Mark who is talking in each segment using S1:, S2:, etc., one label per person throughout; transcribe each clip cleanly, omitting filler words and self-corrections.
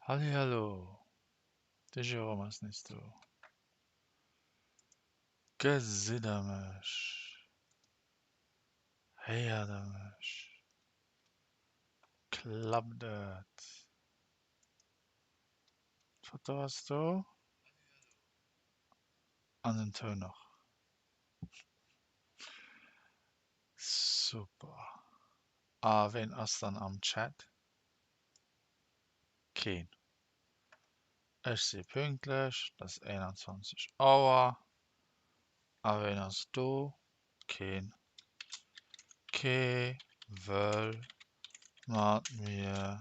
S1: Hallihallo, de Jérôme ass nees do. Gesitt der mech? Héiert der mech? Klappt et? D'Foto ass do an den Toun och. Super. A ween ass dann am Chat? Keen. Ech si pünktlech, et ass 21 Auer. A ween ass do? Keen. Kee wëll mat mir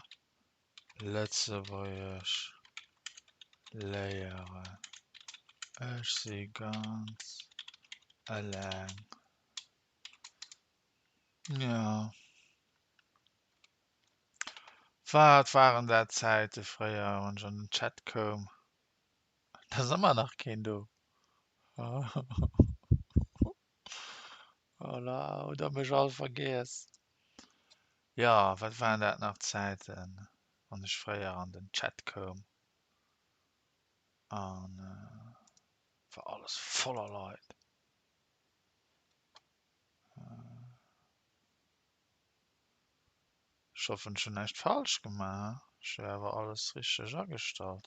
S1: Lëtzebuergesch léieren. Ech si ganz eleng. Jo. Wat waren dat Zäite fréier, wann ech an den Chat koum. Et ass ëmmer nach keen do. Voilà, hutt der mech all vergiess. Jo, wat waren dat nach Zäiten, wann ech fréier an den Chat koum an war alles voller Leit. Ech hoffen ech hunn näischt falsch gemaach. Ech hu awer alles richteg agestallt.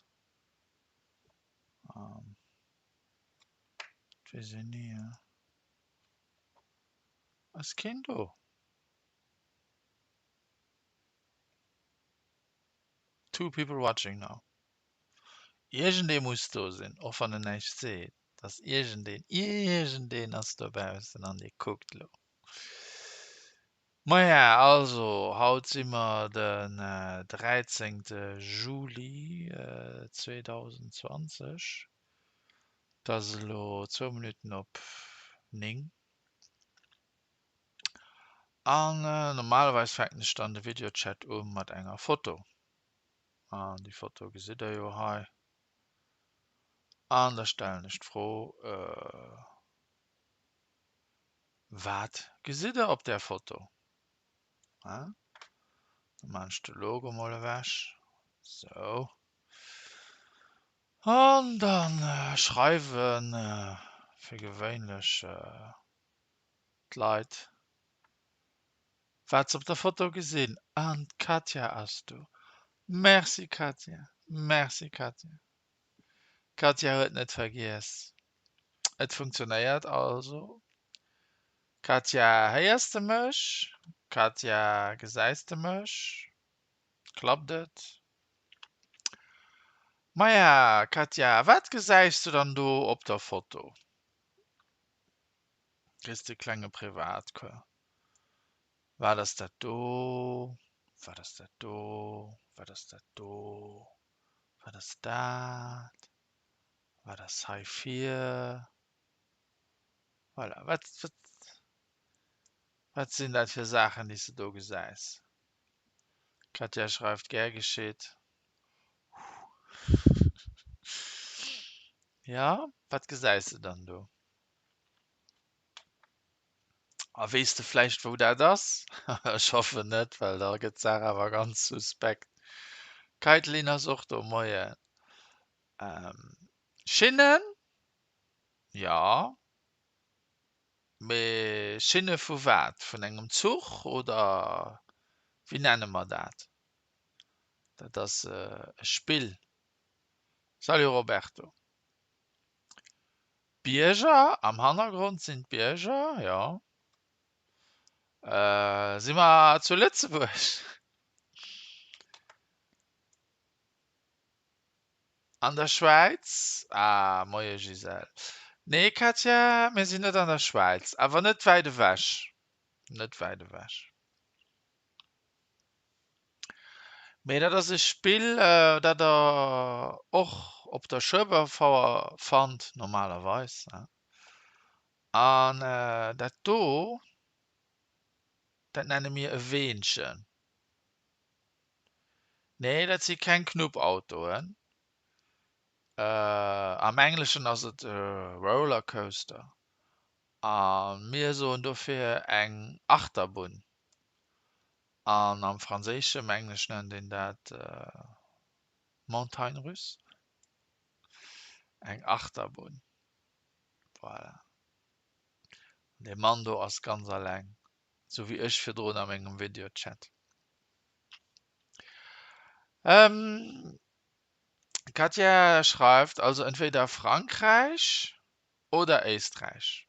S1: Et weess een ni. Ass keen do? Two people watching now. Iergendee muss do sinn, och wann en näischt seet. Et ass iergendeen, iergendeen ass dobaussen an dee kuckt elo. Maja, also haut si mer den 13. Juli 2020. Et ass elo zwou Minutten op 9. An normalerweis fänken ech dann de Videochat u mat enger Foto. An déi Foto gesitt der jo hei. An da stellen ech d'Fro, Wat gesitt der op där Foto? Da maan ech de Logo mol ewech. Sou. An dann schreiwen fir gewéinlech d'Leit wat se op der Foto gesinn. An d'Katja ass do. Merci Katja, merci Katja. D'Katja huet net vergiess. Et funktionéiert also. Katja, héiers de mech? Katja, gesäis de mech? Klappt et? Maja, Katja, wat gesäis du dann do op der Foto? Kriss de klenge Privatcours. Wat ass dat do? Wat ass dat do? Wat ass dat do? Wat ass dat? Wat ass hei vir? Voilà, wat, wat, wat sinn dat fir Saachen, déi s de do gesäis? D'Katja schreift, Gär geschitt. Ja, wat gesäis de dann do? A weess de vläicht wou dat ass? Ech hoffen net, well da gëtt d'Saach awer ganz suspekt. Kaitlyn ass och do, moien. Schinnen? Jo. Mee Schinne vu wat? Vun engem Zuch oder wéi nenne mer dat? Dat ass e Spill. Salut Roberto. Bierger, am Hannergrond sinn d'Bierger, jo. Si mer zu Lëtzebuerg? An der Schwäiz? Ah, moie Gisèle. Nee Katja, mir sinn net an der Schwäiz, awer net wäit ewech. Net wäit ewech. Mee dat ass e Spill, dat der och op der Schueberfouer fannt, normalerweis. An dat do, dat nenne mir e Weenchen. Nee, dat si keng Knuppautoen. Am Engleschen ass et e Rollercoaster. A mir soen dofir eng Achterbunn. An am Franséische mengen ech nennt een dat. Montagne russe? Eng Achterbunn. Voilà. An dee Mann do ass ganz alleng, sou wéi ech virdrun a mengem Videochat. Ähm, Katja schreift also entweder Frankräich oder Éisträich.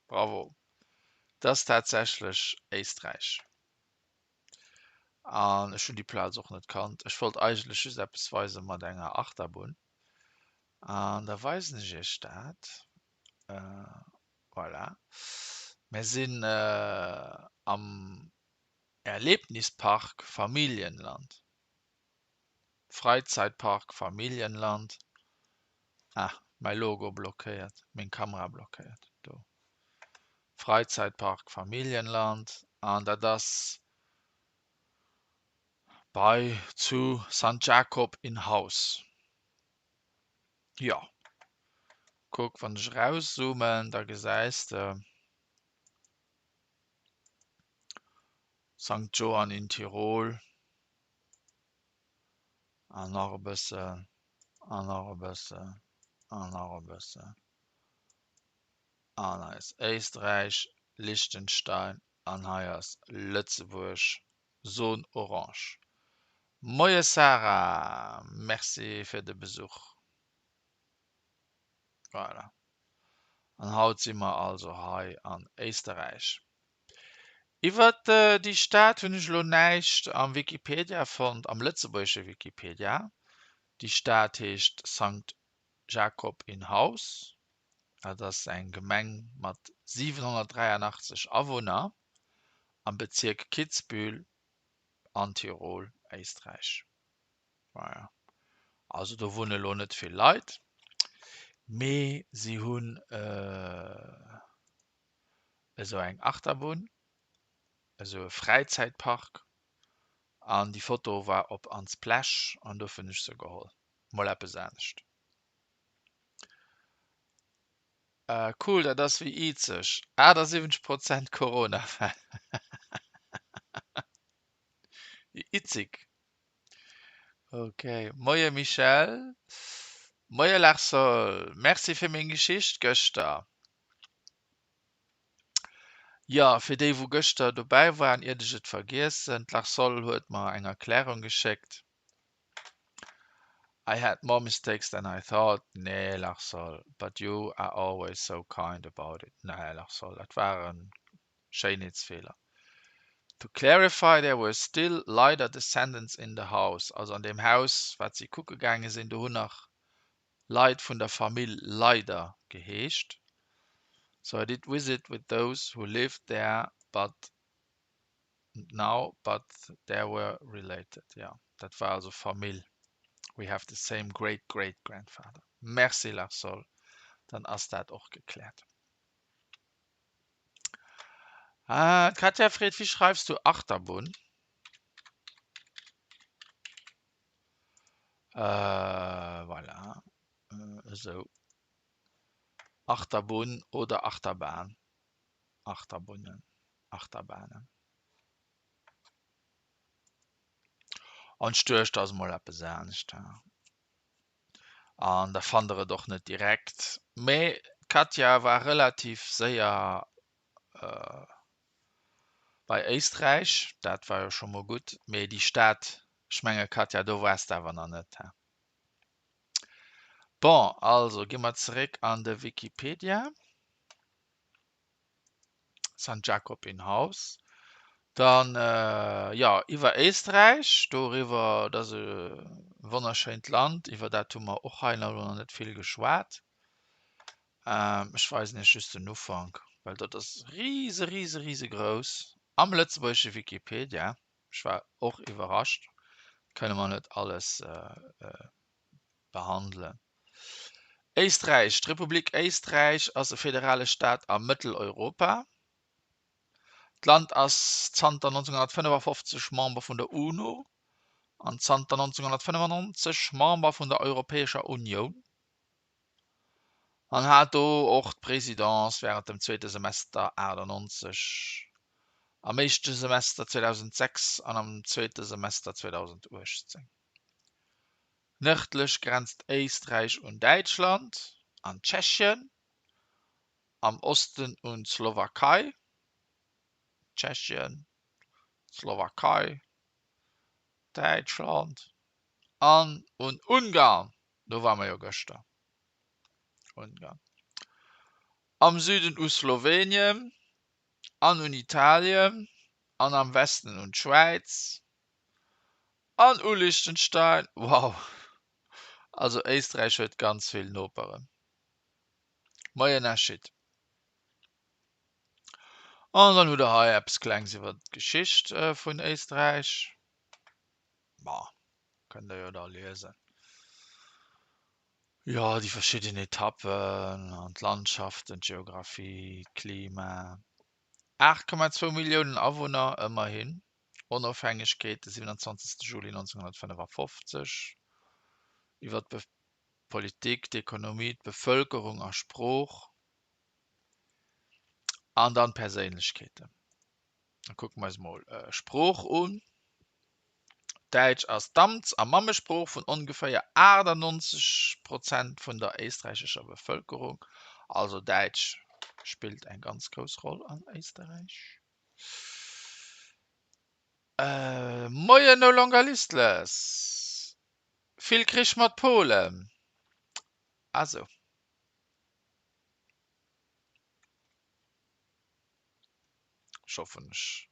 S1: Bravo. Dat ass tatsächlech Éisträich. An ech hunn déi Plaz och net kannt. Ech wollt eigentlech just eppes weise mat enger Achterbunn. An da weisen ech iech dat. Voilà. Mir sinn am Erlebnispark Familienland. Freizeitpark Familienland. Ah, mäi Logo blockéiert, meng Kamera blockéiert. Do. Freizeitpark Familienland an dat ass bei zu Sankt Jakob in Haus. Jo, kuck wann ech erauszoomen, da gesäis de Sankt Johann in Tirol an nach e bëssen an nach e bëssen an nach e bëssen. An hei ass Éisträich, Liechtenstein an hei ass Lëtzebuerg, Zone orange. Moie Sarah, Merci fir de Besuch. Voilà. An haut si mer also hei an Éisterräich. Iwwert déi Stad hunn ech elo näischt am Wikipedia fonnt, am lëtzebuergesche Wikipedia. Déi Stad heescht Sankt Jakob in Haus. Dat ass eng Gemeng mat 783 Awunner am Bezierk Kitzbühel an Tirol, Éisträich. Voilà. Also do wunne lo net vill Leit, mee si hunn esou eng Achterbunn, esou e Fräizäitpark an déi Foto war op Unsplash an dofir hunn ech se geholl. Mol eppes anescht. Cool, dat ass wéi Izeg, 78 Prozent Coronafäll. Izig. Ok, moie Michèle. Moie Larsol, Merci fir meng Geschicht gëschter. Jo, fir déi wou gëschter dobäi waren, iert ech et vergiessen, d'Larsol huet mer eng Erklärung geschéckt. I had more mistakes than I thought, Nee, Larsol, but you are always so kind about it. Nee, Larsol, dat war e Schéinheetsfeeler. To clarify, there were still Leider descendants in the house. Also an deem Haus, wat si kucke gaange sinn, do hunn nach Leit vun der Famill Leider geheescht. So I did visit with those who lived there, but Now but they were related, jo dat war also Famill, we have the same great great grandfather. Merci Larsol, dann ass dat och gekläert. D'Katja freet, Wie schreifs du Achterbunn? Voilà, esou. Achterbunn oder Achterbahn. Achterbunnen, Achterbahnen. An ech duecht, ass mol eppes anescht. An da fannt der et och net direkt. Mee d'Katja war relativ séier bei Éisträich, dat war jo scho mol gutt. Mee déi Stad, ech menge Katja, do waars de awer nach net, he? Bon, also gi mer zeréck an de Wikipedia. St. Jakob in Haus. Dann, jo, iwwer Éisträich, doriwwer, dat ass e wonnerschéint Land, iwwer dat hu mer och hei elo nach net vill geschwat. Ech weisen Iech just den Ufank, well dat ass rise, rise, risegrouss am lëtzebuergesche Wikipedia. Ech war och iwwerrascht, kënne mer net alles behandelen. Éisträich, D'Republik Éisträich ass e federale Staat a Mëtteleuropa. D'Land ass zanter 1955 Member vun der UNO an zanter 1995 Member vun der Europäescher Unioun an hat do och d'Presidence wärend dem zweete Semester 98, am éischte Semester 2006 an am zweete Semester 2018. Nërdlech grenzt Éisträich un Däitschland an Tschechien, am Osten un d'Slowakei, Tschechien, Slowakei, Däitschland an un Ungarn, do ware mer jo gëschter, Ungarn, am Süden u Slowenien an un Italien an am Westen un d'Schwäiz an u Liechtenstein. Wow, also Éisträich huet ganz vill Noperen. Moien Ashit. An dann hutt der hei eppes Klengs iwwer d'Geschicht vun Éisträich. Ma, kënnt der jo da liesen. Jo, déi verschidden Etappen an d'Landschaften, d'Geographie, d'Klima. 8,2 Milliounen Awunner, ëmmerhin. Onofhängegkeet de 27 Juli 1955. Iwwer d'Politik, d'Ekonomie, d'Bevëlkerung a Sprooch. An dann d'Perséinlechkeeten. Da kucke mer eis mol Sprooch un. Däitsch ass d'Amts a Mammesprooch vun ongeféier 98 Prozent vun der éisträichescher Bevëlkerung. Also Däitsch spillt eng ganz grouss Roll an Éisterräich. Moien No Longer Listless. Vill Krich mat Polen. Ah sou. Ech hoffen ech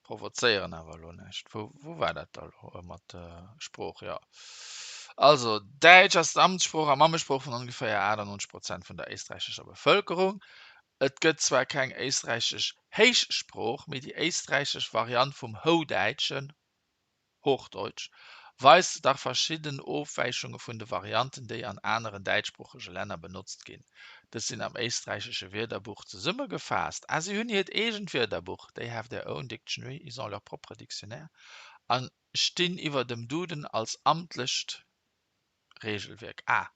S1: provozéieren awer elo näischt. Wou, wou war dat da elo mat der Sprooch? Jo. Also, Däitsch ass d'Amtssprooch a Mammesprooch vun ongeféier 98 Prozent vun der éisträichescher Bevëlkerung. Et gëtt zwar keng éisträichesch Héichsprooch, mee déi éisträichesch Variant vum Houdäitschen, Hochdeutsch, weist dach verschidden Ofwäichunge vun de Varianten, déi an aneren däitschsproochege Länner benotzt ginn. Dës sinn am éisträichesche Wierderbuch zesummegefaasst. Ah, si hunn hiert eegent Wierderbuch, they have their own dictionary, ils ont leur propre dictionnaire, a stinn iwwer dem Duden als amtlecht Reegelwierk. Ah,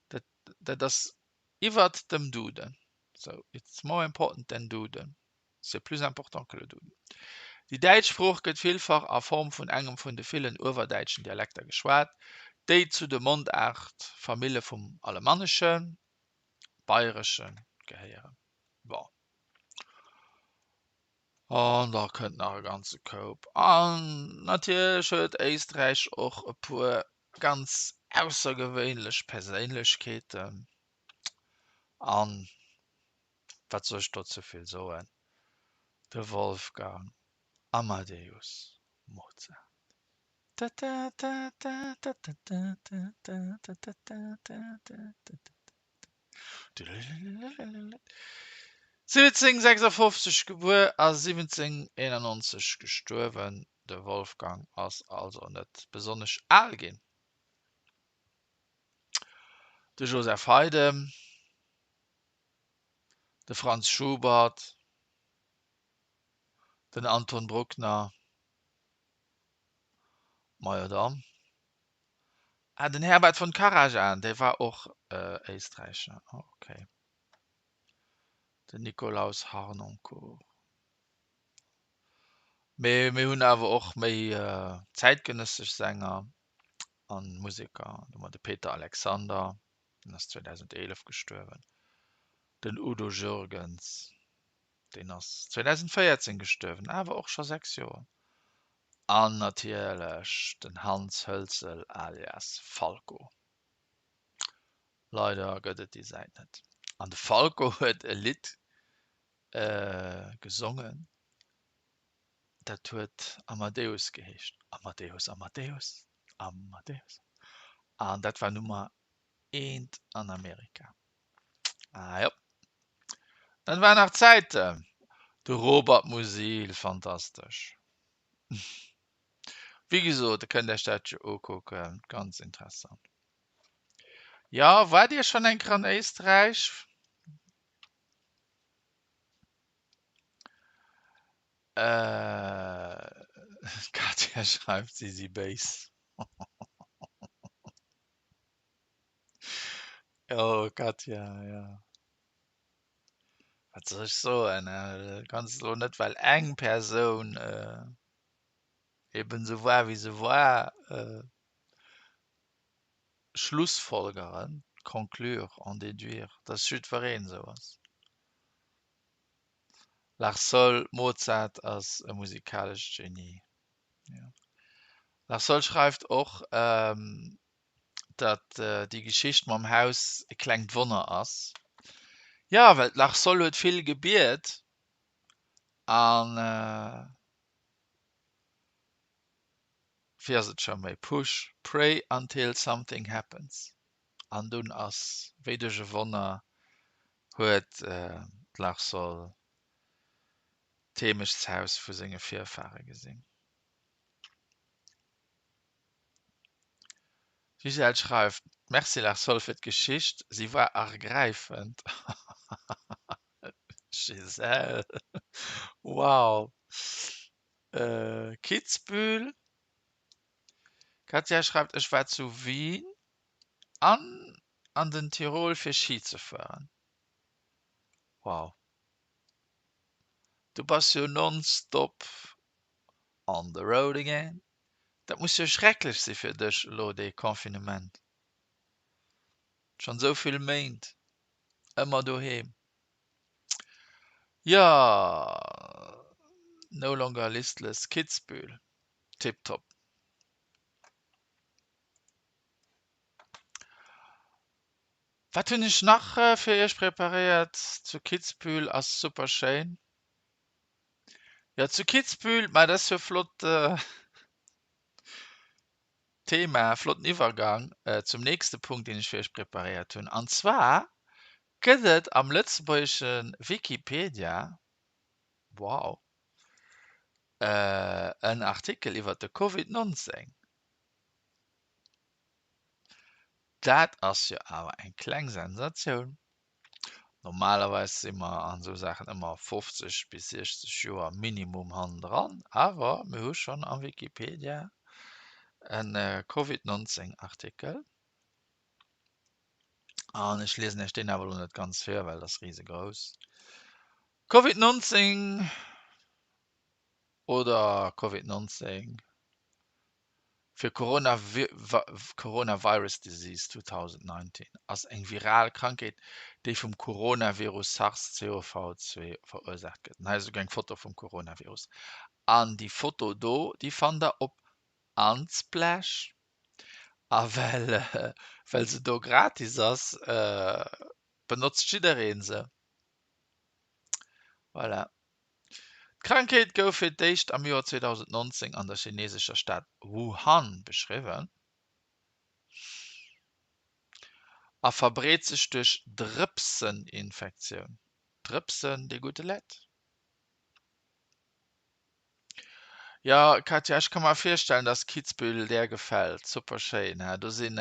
S1: dat, dat ass iwwert dem Duden. So, it's more important than Duden. C'est plus important que le Duden. Déi däitsch Sprooch gëtt villfach a Form vun engem vun de villen uewerdäitschen Dialekter geschwat, déi zu de Mondaartfamille vum Alemanneschen, Bayreschen, gehéieren. Bon. An da kënnt nach e ganze Koup. An natierlech huet Éisträich och e puer ganz aussergewéinlech Perséinlechkeeten. An Wat soll ech dozou vill soen? De Wolfgang Amadeus Mozart. 1756 gebuer a 1791 gestuerwen, de Wolfgang ass also net besonnesch al ginn. De Joseph Haydn. De Franz Schubert, den Anton Bruckner, majo dann, ah den Herbert von Karajan, dee war och Éisträicher, ok, den Nikolaus Harnoncourt. Mee mir hunn awer och méi zäitgenëssesch Sänger a Museker, do hu mer de Peter Alexander, deen ass 2011 gestuerwen, den Udo Jürgens, deen ass 2014 gestuerwen, awer och scho 6 Joer, an natierlech den Hans Hölzel alias Falco. Leider gëtt et déi Säit net. An de Falco huet e Lidd gesongen, dat huet Amadeus geheescht, Amadeus, Amadeus, Amadeus. An dat war Nummer eent an Amerika. Ah jo, dat waren nach Zäiten. De Robert Musil, fantastesch. Wéi gesot, der kënnt Iech dat jo ukucken, ganz interessant. Jo, waart Dir schonn eng Kéier an Éisträich? D'Katja schreift, si si béis. Oh Katja, jo. Wat soll ech soen? Du kanns elo net, well eng Persoun eben esou war, wéi se war. schlussfolgeren, conclure, en déduire, dass jiddwereen esou ass. Larsol, Mozart ass e musikalescht Genie. Jo. Larsol schreift och, datt déi Geschicht mam Haus e klengt Wonner ass. Jo, well d'Larsol huet vill gebiet an wéi ass et scho méi, push, pray until something happens. An dunn ass, wéi duerch e Wonner, huet d'Larsol d'Heemechtshaus vu senge Virfare gesinn. D'Gisèle schreift, Merci Larsol fir d'Geschicht, si war ergräifend. Gisèle, wow! Kitzbühel. D'Katja schreift, Ech war zu Wien an an den Tirol fir Ski ze fueren. Wow. Du bass jo nonstop on the road again. Dat muss jo schrecklech si fir dech elo dee Confinement. Schonn esou vill Méint ëmmer doheem. Jo, no longer listless Kitzbühel, tiptop. Wat hunn ech nach fir iech preparéiert? Zu Kitzbühel ass super schéin. Jo zu Kitzbühel, ma dat ass jo flott Thema, flotten Iwwergang zum nächste Punkt deen ech fir iech preparéiert hunn. An zwar gëtt et am lëtzebuergesche Wikipedia, wow, en Artikel iwwert de Covid 19. Dat ass jo awer eng kleng Sensatioun. Normalerweis si mer an esou Saachen ëmmer 50 bis 60 Joer minimum hannendran, awer mir hu schonn am Wikipedia e Covid 19 Artikel. An ech liesen Iech deen awer elo net ganz vir, well et ass risegrouss. Covid 19 oder Covid 19 fir Coronavirus Disease 2019 ass eng viral Krankheet, déi vum Coronavirus SARS-CoV-2 verursaacht gëtt. An hei ass esouguer eng Foto vum Coronavirus. An déi Foto do, déi fannt der op Unsplash. A well well se do gratis ass, benotzt jidderee se. Voilà. D'Krankheet gouf fir d'éischt am Joer 2019 an der chinesescher Stad Wuhan beschriwwen a verbreet sech duerch Drëpseninfektioun. Drëpsen, déi gute Lett. Jo, Katja, ech ka mer virstellen, dass Kitzbühel där gefält. Super schéin, he? Do sinn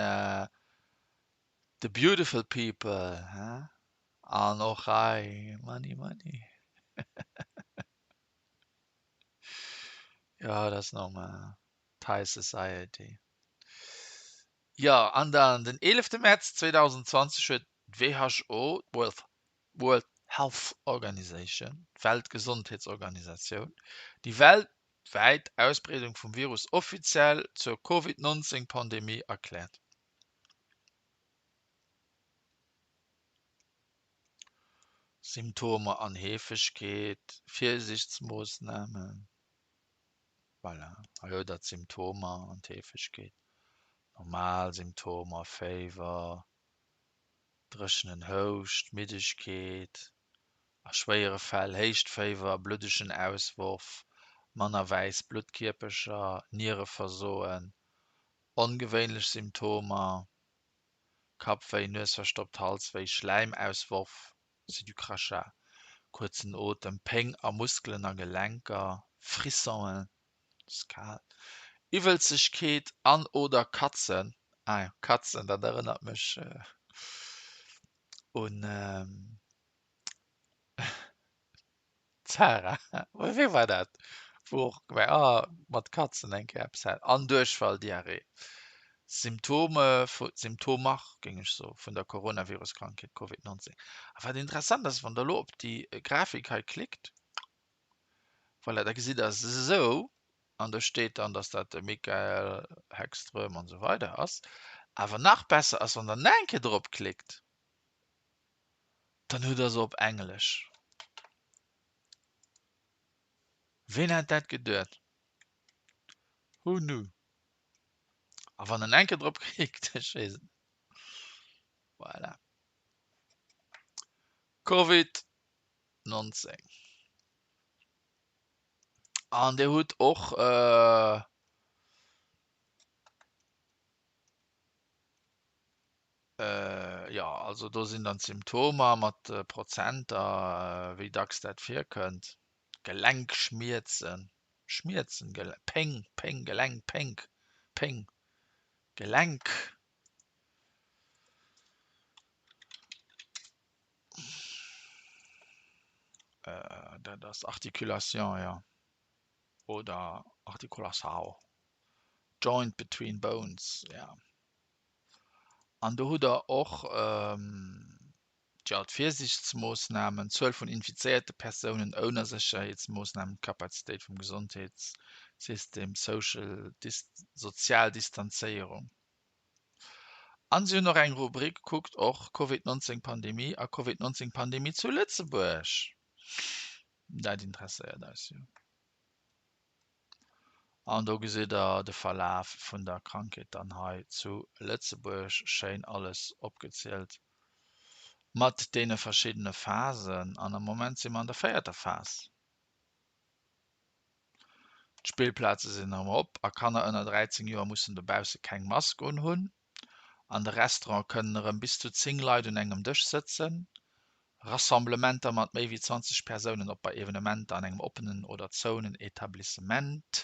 S1: the beautiful people, he? An och hei, Money, money. Jo, dat ass normal. D'High Society. Jo, an dann den 11 Mäerz 2020 huet d'WHO, d'World World Health Organization, d'Weltgesondheetsorganisatioun, déi weltwäit Ausbreedung vum Virus offiziell zur Covid 19 Pandemie erkläert. Symptomer an Heefegkeet, Virsiichtsmoossnamen, voilà, hei hutt der d'Symptomer an d'Heefegkeet, normal Symptomer, Féiwer, dréchenen Houscht, Middegkeet, a schwéiere Fäll héicht Féiwer, bluddegen Ausworf, manner wäiss Bluttkierpercher, Niereversoen, ongewéinlech Symptomer. Kappwéi, Nues verstoppt, Halswéi, Schläimausworf, c'est du crachat, kuerzen Otem, Péng a Muskelen a Gelenker, Frissonen, ass kal, Iwwelzegkeet an oder Katzen, ah jo, Katzen, dat erënnert mech un. D'Sarah, oder wee war dat, wou och gemengt, ah, mat Katzen eng Kéier eppes hat, an Duerchfall, Diarrhée. Symptome vu, Symptomer, géing ech soen, vun der Coronavirus-Krankheet Covid 19. A wat interessant ass, wann Der elo op déi Grafik hei klickt, voilà, da gesitt Der se esou, an do steet dann, dass dat de Mikael Häggström an esou weider ass. Awer nach besser ass, wann der nach eng Kéier drop klickt, dann hutt der se op Englesch. Ween hätt dat geduet? Who knew? A wann en eng Kéier drop klickt, ech weess et net. Voilà. Covid 19. An Dir hutt och äh, äh, ja, also do sinn dann d'Symptomer mat de Prozenter, wéi dacks dat virkënnt. Gelenkschmierzen, Schmierzen, Gele Péng, Péng, Gelenk, Pénk, Péng, Gelenk. Dat ass Articulation, jo, oder Articulation, Joint between bones, ja. An do hutt Der och, jo, d'Virsiichtsmoossnamen, d'Zuel vun infizéierte Persounen ouni Sécherheetsmoossnamen, d'Kapazitéit vum Gesondheetssystem, d'social, sozial Distanzéierung. An si hunn och eng Rubrik, kuckt och, Covid 19 Pandemie a Covid 19 Pandemie zu Lëtzebuerg. Dat interesséiert eis jo. An do gesitt der de Verlaf vun der Krankheet dann hei zu Lëtzebuerg, schéin alles opgezielt mat deene verschiddene Phasen. An am Moment si mer an der véierter Phas. D'Spillplaze sinn erëm op a Kanner ënner 13 Joer mussen dobausse keng Mask unhunn. An de Restaurante kënnen erëm bis zu 10 Leit un engem Dësch sëtzen. Rassemblementer mat méi wéi 20 Persounen, ob bei Evenementer an engem oppenen oder zouenen Etablissement,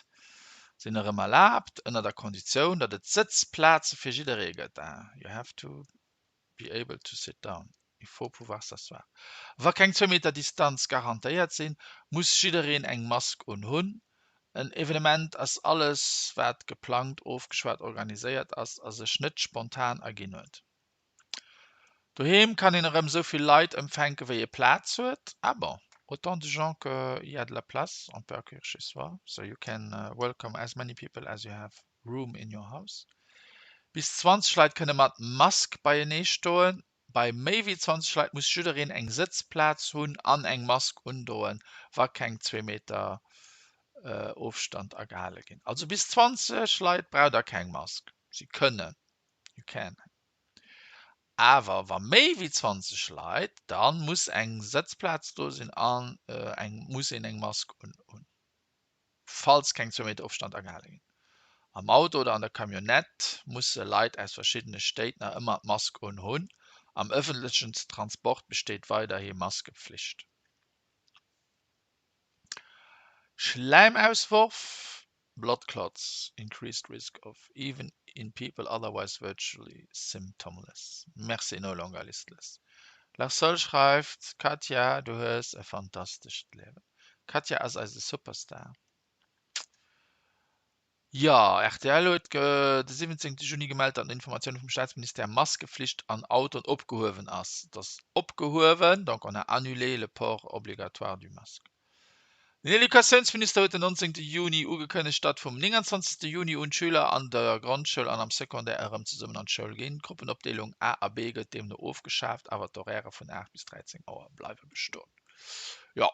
S1: sinn erëm erlaabt, ënner der Konditioun, datt et Sëtzplaze fir jidderee gëtt. You have to be able to sit down, il faut pouvoir s'asseoir. Wa keng zwou Meter Distanz garantéiert sinn, muss jiddereen eng Mask un hunn. En Evenement ass alles, wat geplangt, ofgeschwat, organiséiert ass a sech net spontan erginn huet. Doheem kann een erëm esou vill Leit empfänken, wéi ee Plaz huet. Ah bon, autant de gens que il y a de la place, on peut accueillir chez soi, so you can welcome as many people as you have room in your house. Bis 20 Leit kënne mat Mask beienee stoen. Bei méi wéi 20 Leit muss jiddereen eng Sëtzplaz hunn an eng Mask undoen, wa keng zwee Meter Ofstand agehale ginn. Also bis 20 Leit braucht der keng Mask, si kënnen, you can. Awer wa méi wéi 20 Leit, da muss eng Sëtzplaz do sinn an eng muss een eng Mask unhunn. falls keng zwou Meter Ofstand agehale ginn. Am Auto oder an der Camionnette musse Leit aus verschiddene Stéit nach ëmmer d'Mask unhunn. Am ëffentlechen Transport besteet weiderhi Maskepflicht. Schläimausworf, Blood clots, increased risk of even in people otherwise virtually symptomless. Merci no longer listless. L'Arsol schreift, Katja, du hues e fantastescht Liewen. D'Katja ass eise Superstar. Jo, rtl huet de 17 Juni gemellt, datt no Informatioune vum Staatsministère Maskeflicht an Autoen opgehuewen ass. Et ass opgehuewen, donc on a annulé le port obligatoire du masque. Den Educatiounsminister huet den 19 Juni ugekënnegt, datt vum 29 Juni un d'Schüler an der Grondschoul an am Secondaire erëm zesummen an d'Schoul ginn. D'Gruppenopdeelung A a B gëtt deemno ofgeschaaft, awer d'Horairë vun 8 bis 13 Auer bleiwe bestoen. Jo,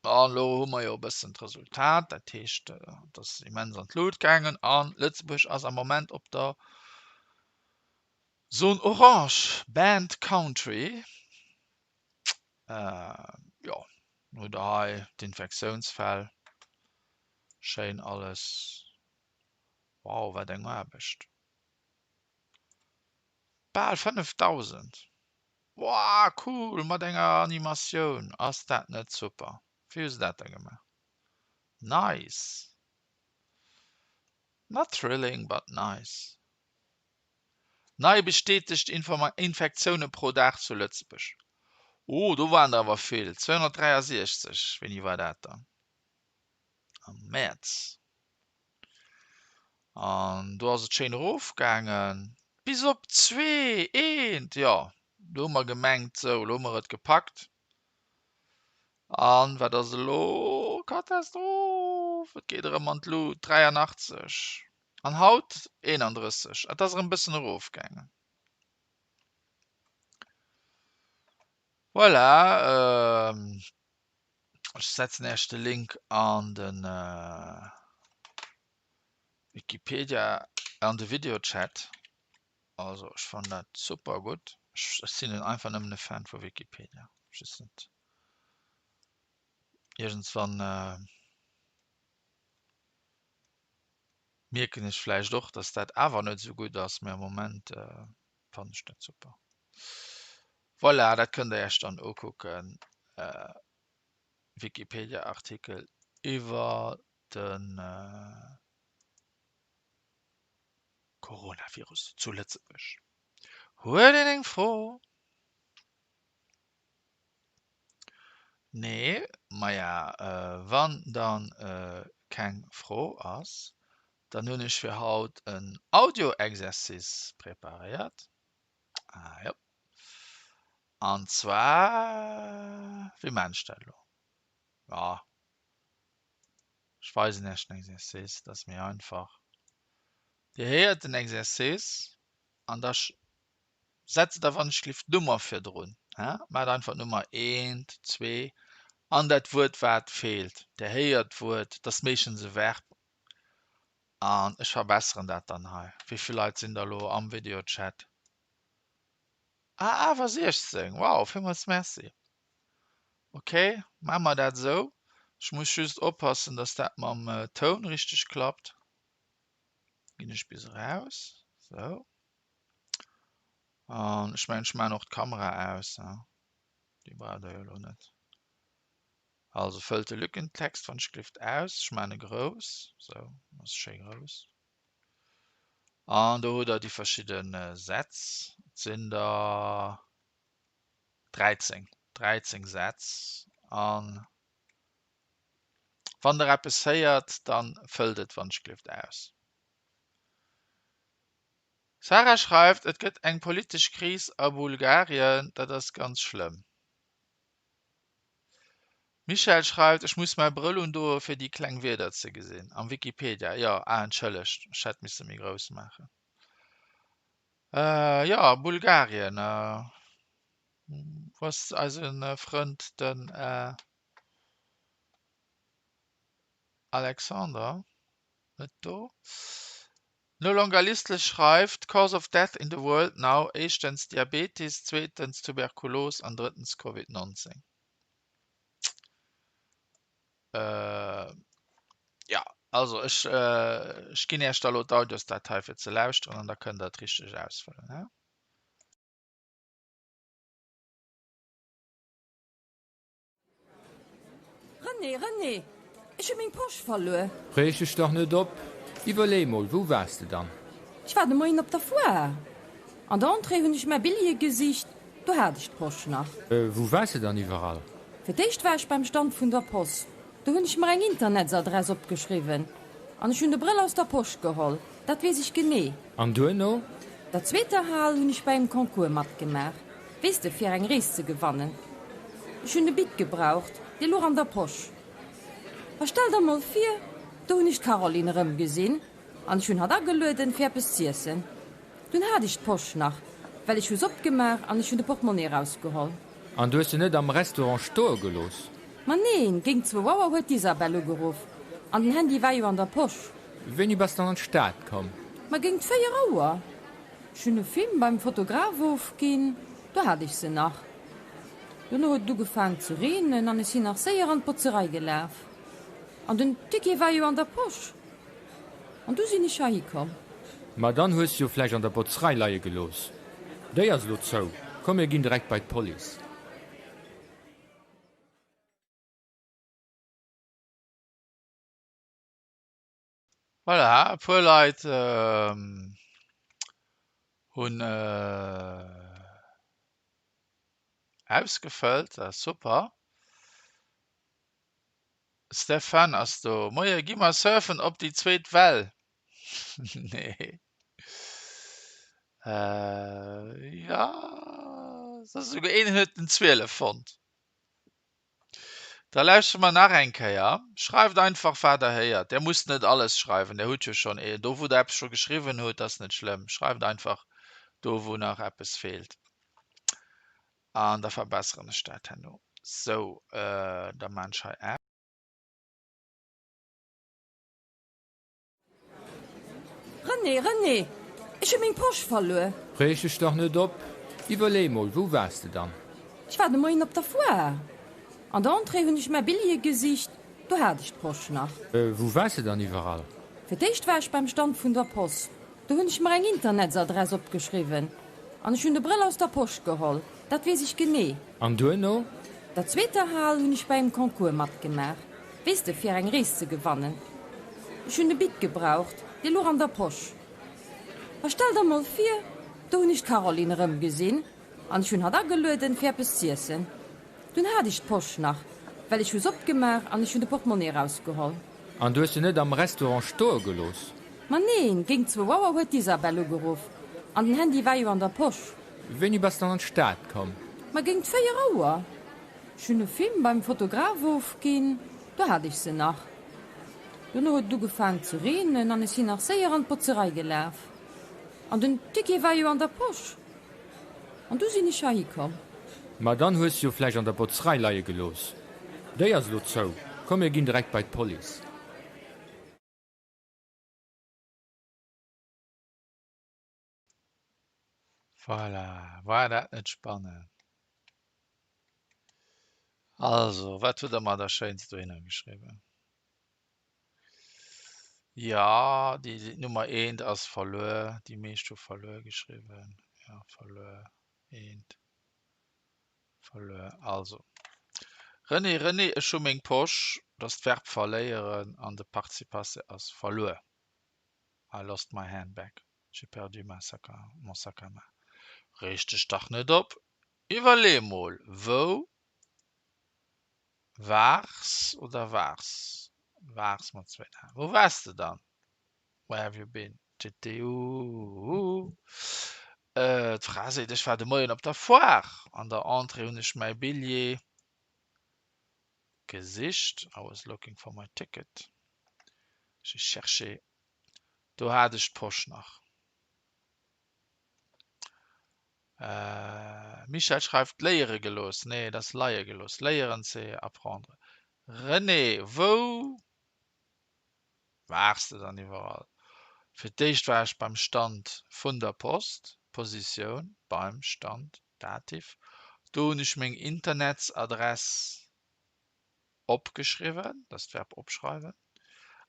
S1: an elo hu mer jo e bëssen d'Resultat. Dat heescht, et ass immens an d'Lut gaangen a Lëtzebuerg ass am Moment op der Zone orange, banned country. Jo, dann hutt Der hei d'Infektiounsfäll, schéin alles. Wow, wat eng Aarbecht! Bal 5.000! Woah cool mat enger Animatioun, ass dat net super? Wéi hu se dat da gemaach? Nice! Not thrilling but nice. Nei bestätegt Infektioune pro Dag zu Lëtzebuerg. Oh do waren der awer vill, 263, wéini war dat dann? Am Mäerz. An do ass et schéin erofgaangen bis op zwee, eent, jo, do hu mer gemengt, sou, elo hu mer et gepackt. An wat ass elo? Katastroph! Et geet erëm an d'Lut, 83. An haut 31. Et ass erëm e bëssen erofgaangen. Voilà, ech setzen Iech de Link an de Wikipedia, an de Videochat. Also ech fannen dat super gutt. Ech sinn einfach nëmmen e Fan vu Wikipedia. Ech weess net. Iergendswann mierken ech vläicht och, dass dat awer net esou gutt ass, mee am Moment fannen ech dat super. Voilà, dat kënnt der iech dann ukucken, Wikipedia-Artikel iwwer de Coronavirus zu Lëtzebuerg. Huet een eng Fro? Nee, maja, wann dann keng Fro ass, dann hunn ech fir haut en Audio-Exercice preparéiert. Ah jo. An zwar, wéi maan ech dat elo? Ja, ech weisen Iech den Exercice, dat ass méi einfach. Dir héiert den Exercice an da setzt der wann ech gelift d'Nummer virdrun. Maacht einfach d'Nummer eent, zwee an dat Wuert wat feelt. Dir héiert d'Wuert, dat ass meeschtens e Verb an ech verbesseren dat dann hei. Wéi vill Leit sinn der elo am Videochat? Ah awer 16, wow, villmools Merci. Ok, maache mer dat esou. Ech muss just oppassen, dass dat mam Toun richteg klappt. Ginn ech bis eraus, sou. An ech mengen, ech maachen och d'Kamera aus, déi braucht der jo elo net. Also fëllt de Lückentext wann ech gelift aus. Ech maachen e grouss, sou, ass schéi grouss. An do hutt der déi verschidde Sätz. Et sinn der 13, 13 Sätz. An wann der eppes héiert, dann fëllt et wann ech gelift aus. Sarah schreift, Et gëtt eng politesch Kris a Bulgarien, dat ass ganz schlëmm. Michèle schreift, Ech muss mäi Brëll undoe fir déi kleng Wierder ze gesinn. Am Wikipedia, jo. Ah, entschëllegt, ech hätt misse méi grouss maachen. Jo, Bulgarien, wou ass eise Frënd den Alexander? Net do? No longer Listle schreift, Cause of death in the world now, éischtens Diabetes, zweetens Tuberkulos an drëttens Covid 19. Jo, also ech ech ginn Iech da lo d'Audiosdatei fir ze lauschteren an da kënnt der et richteg ausfëllen, he?
S2: René, René, ech hu meng Posch verluer.
S3: Reeg dech dach net op. Iwwerlee mol, wou waars de dann?
S2: Ech war de Moien op der Foire. An der Entrée hunn ech mäi Billjee gesicht, do hat ech d'Posch nach.
S3: Wou waars de dann iwwerall?
S2: Fir d'éischt war ech beim Stand vun der Post. Do hunn ech mer eng Internetsadress opgeschriwwen an ech hunn de Brëll aus der Posch geholl, dat weess ech genee.
S3: An duerno?
S2: Der zweeter Hal hunn ech bei engem Concours matgemaach, weess de, fir eng Rees ze gewannen. Ech hunn e Bic gebraucht, dee louch an der Posch. A stell der mol vir, do hunn ech d'Caroline erëmgesinn an ech hunn hatt agelueden, fir eppes z'iessen. Dunn hat ech d'Posch nach, well ech hu s'opgemaach an ech hunn de Portmonni erausgeholl.
S3: An du hues se net am Restaurant stoe gelooss?
S2: Ma neen, géint zwou Auer huet d'Isabelle ugeruff an den Handy war jo an der Posch.
S3: Wéini bass dann an d'Stad komm?
S2: Ma géint 4 Auer. Ech hunn e Film beim Fotograf ofginn, do hat ech se nach. Dono huet et ugefaang ze reenen an ech sinn nach séier an d'Botzerei gelaf. An den Ticket war jo an der Posch. An du sinn ech heihi komm.
S3: Ma dann hues de jo vläicht an der Botzerei leie gelooss. Déi ass elo zou. Komm mir ginn direkt bei d'Police.
S1: Voilà, e puer Leit hunn ausgefëllt, dat ass super. Stéphane ass do. Moie, gi mer surfen op déi zweet Well? Nee. Jo, et ass esouguer een huet den 12 fonnt. Da lauschtere mer nach eng Kéier. Schreift einfach, wat der héiert. Der musst net alles schreiwen. Der hutt jo schonn ee. Do, wou der eppes scho geschriwwen hutt, ass net schlëmm. Schreift einfach do, wou nach eppes feelt. An da verbesseren ech dat herno. Sou, da maan ech hei.
S2: René, René, ech hu meng Posch verluer.
S3: Reeg dech dach net op. Iwwerlee mol, wou waars de dann?
S2: Ech war de Moien op der Foire. An der Entrée hunn ech mäi Billjee gesicht, do hat ech d'Posch nach.
S3: Wou waars de dann iwwerall?
S2: Fir d'éischt war ech beim Stand vun der Post. Do hunn ech mer eng Internetsadress opgeschriwwen an ech hunn de Brëll aus der Posch geholl, dat weess ech genee.
S3: An duerno?
S2: Der zweeter Hal hunn ech bei engem Concours matgemaach, weess de, fir eng Rees ze gewannen. Ech hunn e Bic gebraucht, dee louch an der Posch. A stell der mol vir, do hunn ech d'Caroline erëmgesinn an ech hunn hatt agelueden, fir eppes z'iessen. Dunn hat ech d'Posch nach, well ech hu s'opgemaach an ech hunn de Portmonni erausgeholl.
S3: An du hues se net am Restaurant stoe gelooss?
S2: Ma neen, géint zwou Auer huet d'Isabelle ugeruff an den Handy war jo an der Posch.
S3: Wéini bass dann an d'Stad komm?
S2: Ma géint 4 Auer. Ech hunn e Film beim Fotograf ofginn, do hat ech se nach. Dono huet et ugefaang ze reenen an ech sinn nach séier an d'Botzerei gelaf. An den Ticket war jo an der Posch. An du sinn ech heihi komm.
S3: Ma dann hues de jo vläicht an der Botzerei leie gelooss. Déi ass elo zou. Komm mir ginn direkt bei d'Police.
S1: Voilà, war dat net spannend? Also, wat hutt der mer da Schéins dohinner geschriwwen? Ja, déi Nummer eent ass verluer. Déi meescht hu verluer geschriwwen. Ja, verluer, eent, verluer. Also, René, René, ech hu meng Posch, dat ass d'Verb verléieren an de Participe passé ass verluer. I lost my handbag. J'ai perdu ma sac à, mon sac à main. Reeg dech dach net op. Iwwerlee mol, wou waars oder waars? Waars mat zwéin a. Wou waars de dann? Where have you been? Tittiuuh. D'Fra seet, ech war de Moien op der Foire. An der Entrée hunn ech mäi Billjee gesicht. I was looking for my ticket. J'ai cherché. Do hat ech d'Posch nach. Michèle schreift léiere gelooss. Nee, et ass leie gelooss. Léieren, c'est apprendre. René, wou waars de dann iwwerall? Fir d'éischt war ech beim Stand vun der Post, Positioun, beim Stand, Dativ. Do hunn ech meng Internetsadress opgeschriwwen, dat ass d'Verb opschreiwen,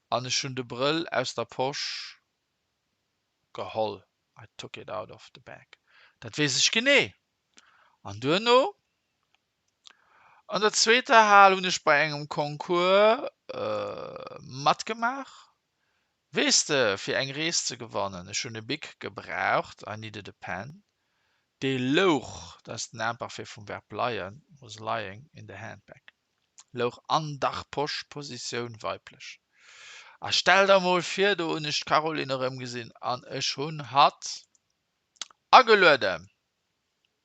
S1: an ech hunn de Brëll aus der Posch geholl, I took it out of the bag. Dat weess ech genee. An duerno, an der zweeter Hal hunn ech bei engem Concours matgemaach, weess de, fir eng Rees ze gewannen. Ech hunn e Bic gebraucht, I needed a pen. Dee louch, dat ass den Imparfait vum Verb leien, was lying in the handbag, louch an der Posch, Positioun weiblech. A stell der mol vir, do hunn ech d'Caroline erëmgesinn an ech hunn hatt agelueden,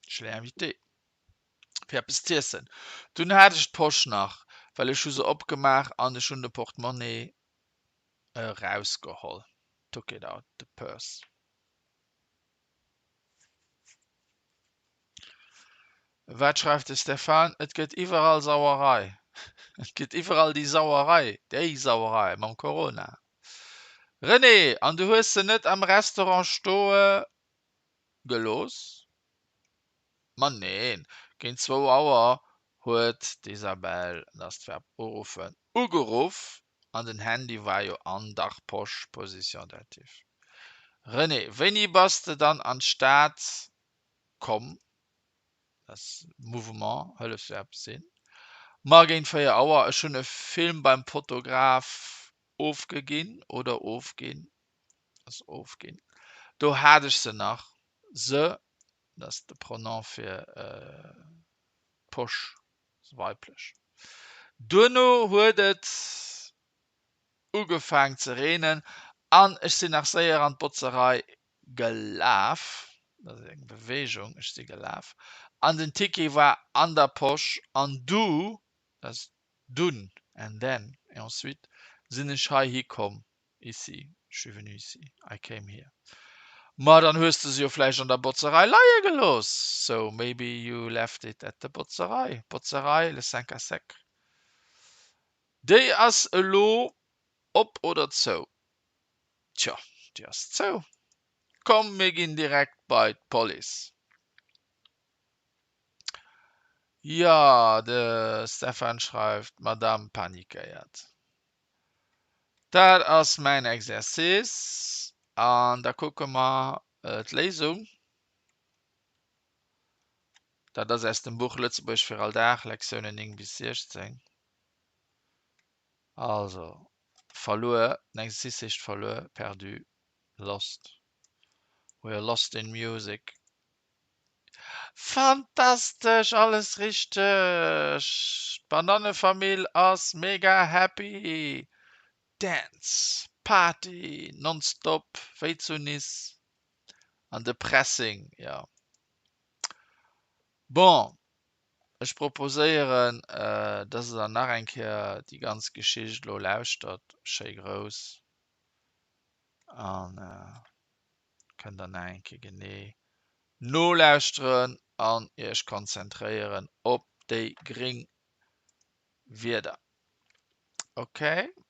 S1: je l'ai invitée, fir eppes z'iessen. Dunn hat ech d'Posch nach, well ech hu se opgemaach an ech hunn de Portemonnaie erausgeholl, took it out the purse. Wat schreift de Stéphane? Et gëtt iwwerall Sauerei. Et gëtt iwwerall déi Sauerei, déi Sauerei mam Corona. René, an du hues se net am Restaurant stoe gelooss? Ma neen, géint zwou Auer huet d'Isabelle, dat ass d'Verb uruffen, ugeruff an den Handy war jo an der Posch, Position dative. René, wéini bass de dann an d'Stad komm? Dat ass Mouvement, Hëllefsverb sinn. Ma géint 4 Auer. Ech hunn e Film beim Fotograf ofgeginn oder ofginn. Dat ass ofginn. Do hat ech se nach. Se, dat ass de Pronom fir d'Posch. Weiblech. Duerno huet et ugefaang ze reenen an ech sinn nach séier an d'Botzerei gelaf, dat ass eng Beweegung, ech si gelaf, an den Ticket war an der Posch an du, dat ass. Dunn, and then, et ensuite, sinn ech heihi komm, ici, je suis venu ici, I came here. Ma dann hues de se jo vläicht an der Botzerei leie gelooss, so maybe you left it at the Botzerei, Botzerei, le cinq à sec. Déi ass elo op oder zou? Tjo, déi ass zou. Komm mir ginn direkt bei d'Police. Jo, de Stefan schreift, d'Madame panikéiert. Dat ass mäin Exercice an da kucke mer d'Léisung. Dat ass aus dem Buch Lëtzebuergesch fir all Dag, Lektiounen 9 bis 16. Also, verluer, den Exercice heescht verluer, perdu, lost. We are lost in music. Fantastesch, alles richteg! D'Banannefamill ass mega happy! Dance, Party nonstop wéi zu Nice an de Pressing, jo. Bon, ech proposéieren, dass der nach eng Kéier déi ganz Geschicht elo lauschtert, schéi grouss an. Kënnt der nach eng Kéier genee nolauschteren an iech konzentréieren op déi gréng Wierder. Ok,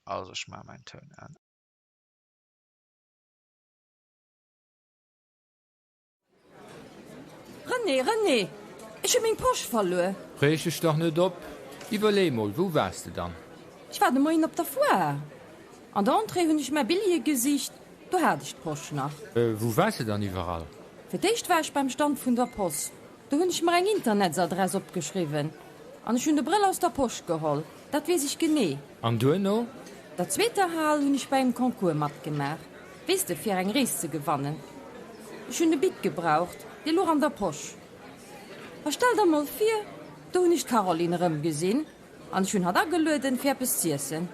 S1: also ech maache mäin Toun an.
S2: René, René, ech hu meng Posch verluer.
S3: Reeg dech dach net op. Iwwerlee mol, wou waars de dann?
S2: Ech war de Moien op der Foire. An der Entrée hunn ech mäi Billjee gesicht, do hat ech d'Posch nach.
S3: Wou waars de dann iwwerall?
S2: Fir d'éischt war ech beim Stand vun der Post. Do hunn ech mer eng Internetsadress opgeschriwwen an ech hunn de Brëll aus der Posch geholl, dat weess ech genee.
S3: An duerno?
S2: Der zweeter Hal hunn ech bei engem Concours matgemaach, weess de, fir eng Rees ze gewannen. Ech hunn e Bic gebraucht, dee louch an der Posch. A stell der mol vir, do hunn ech d'Caroline erëmgesinn an ech hunn hatt agelueden, fir eppes z'iessen.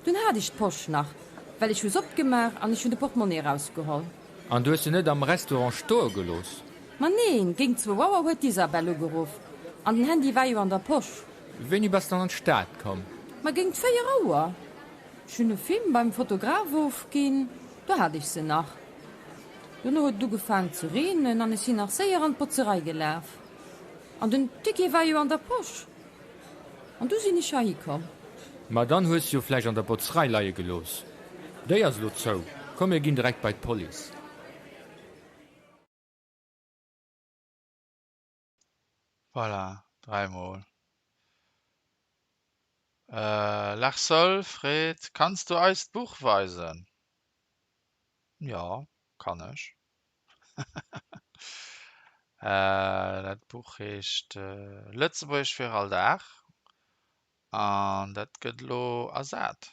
S2: Dunn hat ech d'Posch nach, well ech hu s'opgemaach an ech hunn de Portmonni erausgeholl.
S3: An du hues se net am Restaurant stoe gelooss?
S2: Ma neen, géint zwou Auer huet d'Isabelle ugeruff an den Handy war jo an der Posch.
S3: Wéini bass dann an d'Stad komm?
S2: Ma géint 4 Auer. Ech hunn e Film beim Fotograf ofginn, do hat ech se nach. Dono huet et ugefaang ze reenen an ech sinn nach séier an d'Botzerei gelaf. An den Ticket war jo an der Posch. An du sinn ech heihi komm.
S3: Ma dann hues de jo vläicht an der Botzerei leie gelooss. Déi ass elo zou. Komm mir ginn direkt bei d'Police.
S1: Voilà, dräimol. Larsol freet, Kanns du eis d'Buch weisen? Jo, kann ech. Dat Buch heescht Lëtzebuergesch fir all Dag an dat gëtt elo ersat.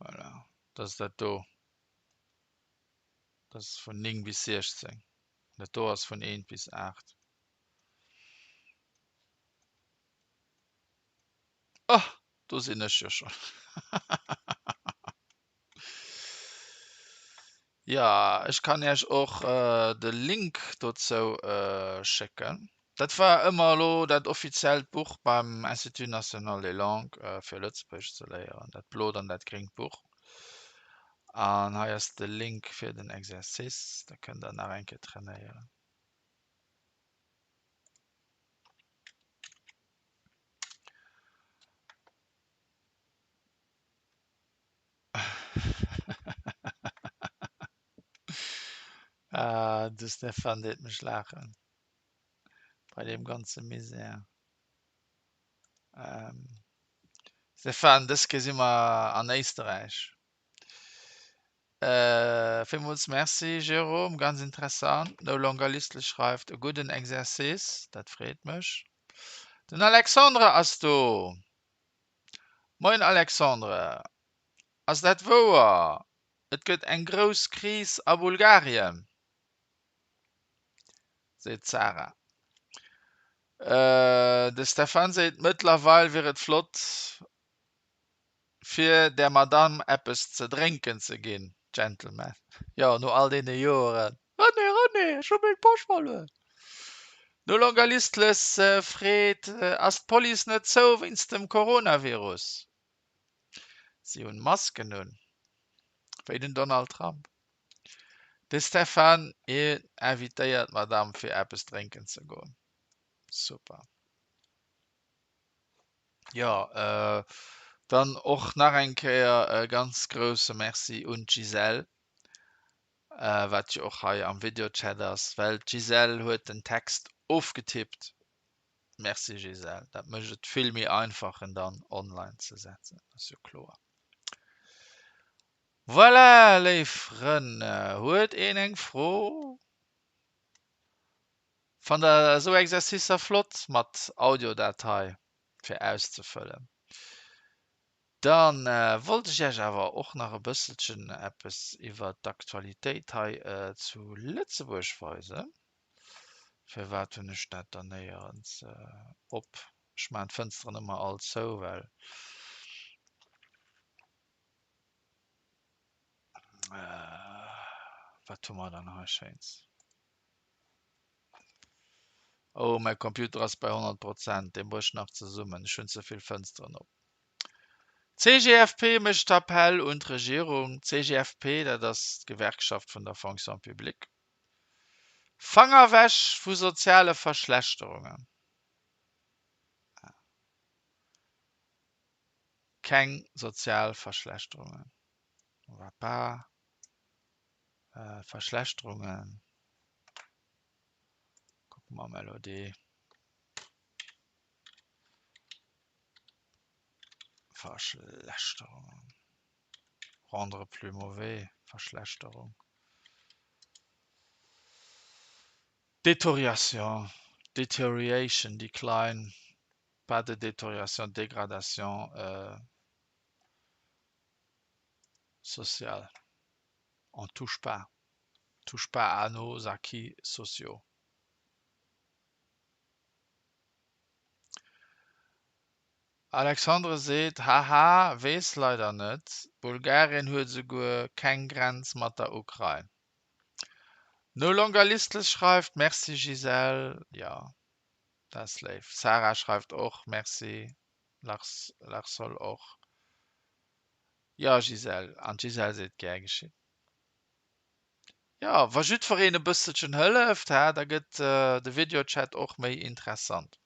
S1: Voilà, dat ass dat do. Dat ass vun 9 bis 16. Dat do ass vun 1 bis 8. Oh! Do sinn ech jo schonn. Jo, ech kann Iech och de Link dozou schécken. Dat war ëmmer elo dat offiziellt Buch beim Institut National des Langues fir Lëtzebuergesch ze léieren, dat blot an dat gréngt Buch. An hei ass de Link fir den Exercice, da kënnt der nach eng Kéier trainéieren. Ah, de Stefan deet mech laachen bei deem ganze Misär. Ähm, Stefan, dës Kéier si mer an Éisterräich. Villmools Merci Jérôme, ganz interessant. No Longer Listle schreift, e gudden Exercice, dat freet mech. Den Alexandre ass do! Moien Alexandre, ass dat wouer, et gëtt eng grouss Kris a Bulgarien? Seet d'Sarah. De Stéphane seet, mëttlerweil wier et flott fir der Madame eppes ze drénken ze ginn, Gentleman. Jo, no all deene Joeren. René, René, ech hu meng Posch verluer. No longer listless freet, Ass d'Police net zou wéinst dem Coronavirus? Si hunn Masken un, wéi den Donald Trump. De Stefan invitéiert d'Madame fir eppes drénken ze goen. Super. Jo, dann och nach eng Kéier e ganz grousse Merci un d'Gisèle, wat jo och hei am Videochat ass, well d'Gisèle huet den Text ofgetippt. Merci Gisèle, dat mécht et vill méi einfach en dann online ze setzen, ass jo kloer. Voilà, léif Frënn, huet een eng Fro? Fannt der esou Exercicer flott mat Audiodatei fir auszefëllen? Dann wollt ech Iech awer och nach e bësselchen eppes iwwert d'Aktualitéit hei zu Lëtzebuerg weisen. Firwat hunn ech dat dann néierens op? Ech maachen d'Fënsteren ëmmer all zou, well wat hu mer dann hei Schéins? Oh, mäi Computer ass bei 100 Prozent, dee brécht nach zesummen. Ech hunn ze vill Fënsteren op. D'CGFP mécht Appell un d'Regierung. D'CGFP, dat ass d'Gewerkschaft vun der Fonction publique. Fanger ewech vu soziale Verschlechterungen. Keng sozial Verschlechterungen. On va pas Verschlechterungen. Kucke mer Melodie. Verschlechterungen. Rendre plus mauvais, Verschlechterung. Détoriation, deterioration, decline, pas de détoriation, dégradation euh, sociale. On touche pas. Touche pas à nos acquis sociaux. Alexandre seet, Haha, weess leider net. Bulgarien huet esouguer keng Grenz mat der Ukrain. No longer listless schreift, Merci Gisèle, jo, dat ass léif. Sarah schreift och, Merci. Lars, Larsol och. Jo Gisèle, an d'Gisèle seet, Gär geschinn. Jo, wa jiddwereen e bësselchen hëlleft, hä, da gëtt de Videochat och méi interessant.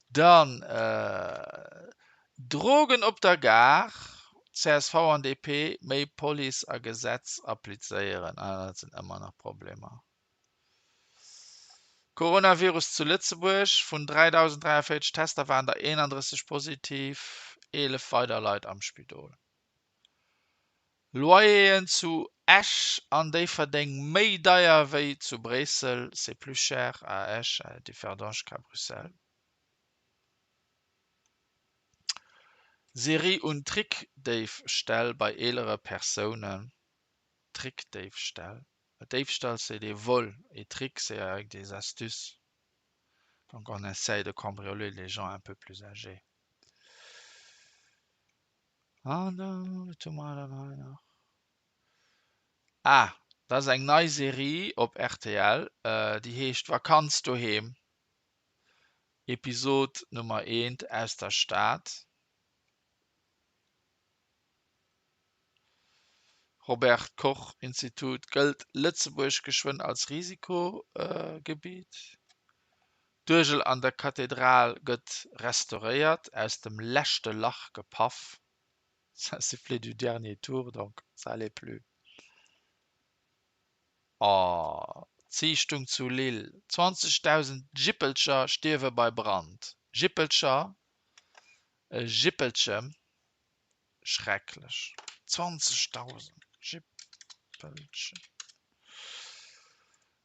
S1: Dann, Drogen op der Gare, csv an DP, méi Police a Gesetz applizéieren. Ah, dat sinn ëmmer nach Problemer. Coronavirus zu Lëtzebuerg, Vun 3.043 Tester waren der 31 positiv, 11 weider Leit am Spidol. Loyeren zu Esch an Déifferdeng méi deier wéi zu Bréissel, C'est plus cher à Esch, à Differdange qu'à Bruxelles. Serie un Trickdéifställ bei eelere Persounen, Trickdéifställ, Déifstall c'est des vols et trick c'est avec des astuces, donc on essaye de cambrioler les gens un peu plus âgés. An da, wat hu mer dann hei nach? Ah, dat ass eng nei Serie op rtl, déi heescht Vakanz doheem, Episod Nummer eent aus der Stad. Robert Koch Institut, Gëllt Lëtzebuerg geschwënn als Risikogebiet? D'Uergel an der Kathedral gëtt restauréiert, aus dem leschte Lach gepaff, ça sifflait du dernier tour, donc ça allait plus. Oh, Ziichtung zu Lille, 20.000 Jippelcher stierwe bei Brand. Jippelcher, e Jippelche, schrecklech, 20.000 Jippelchen,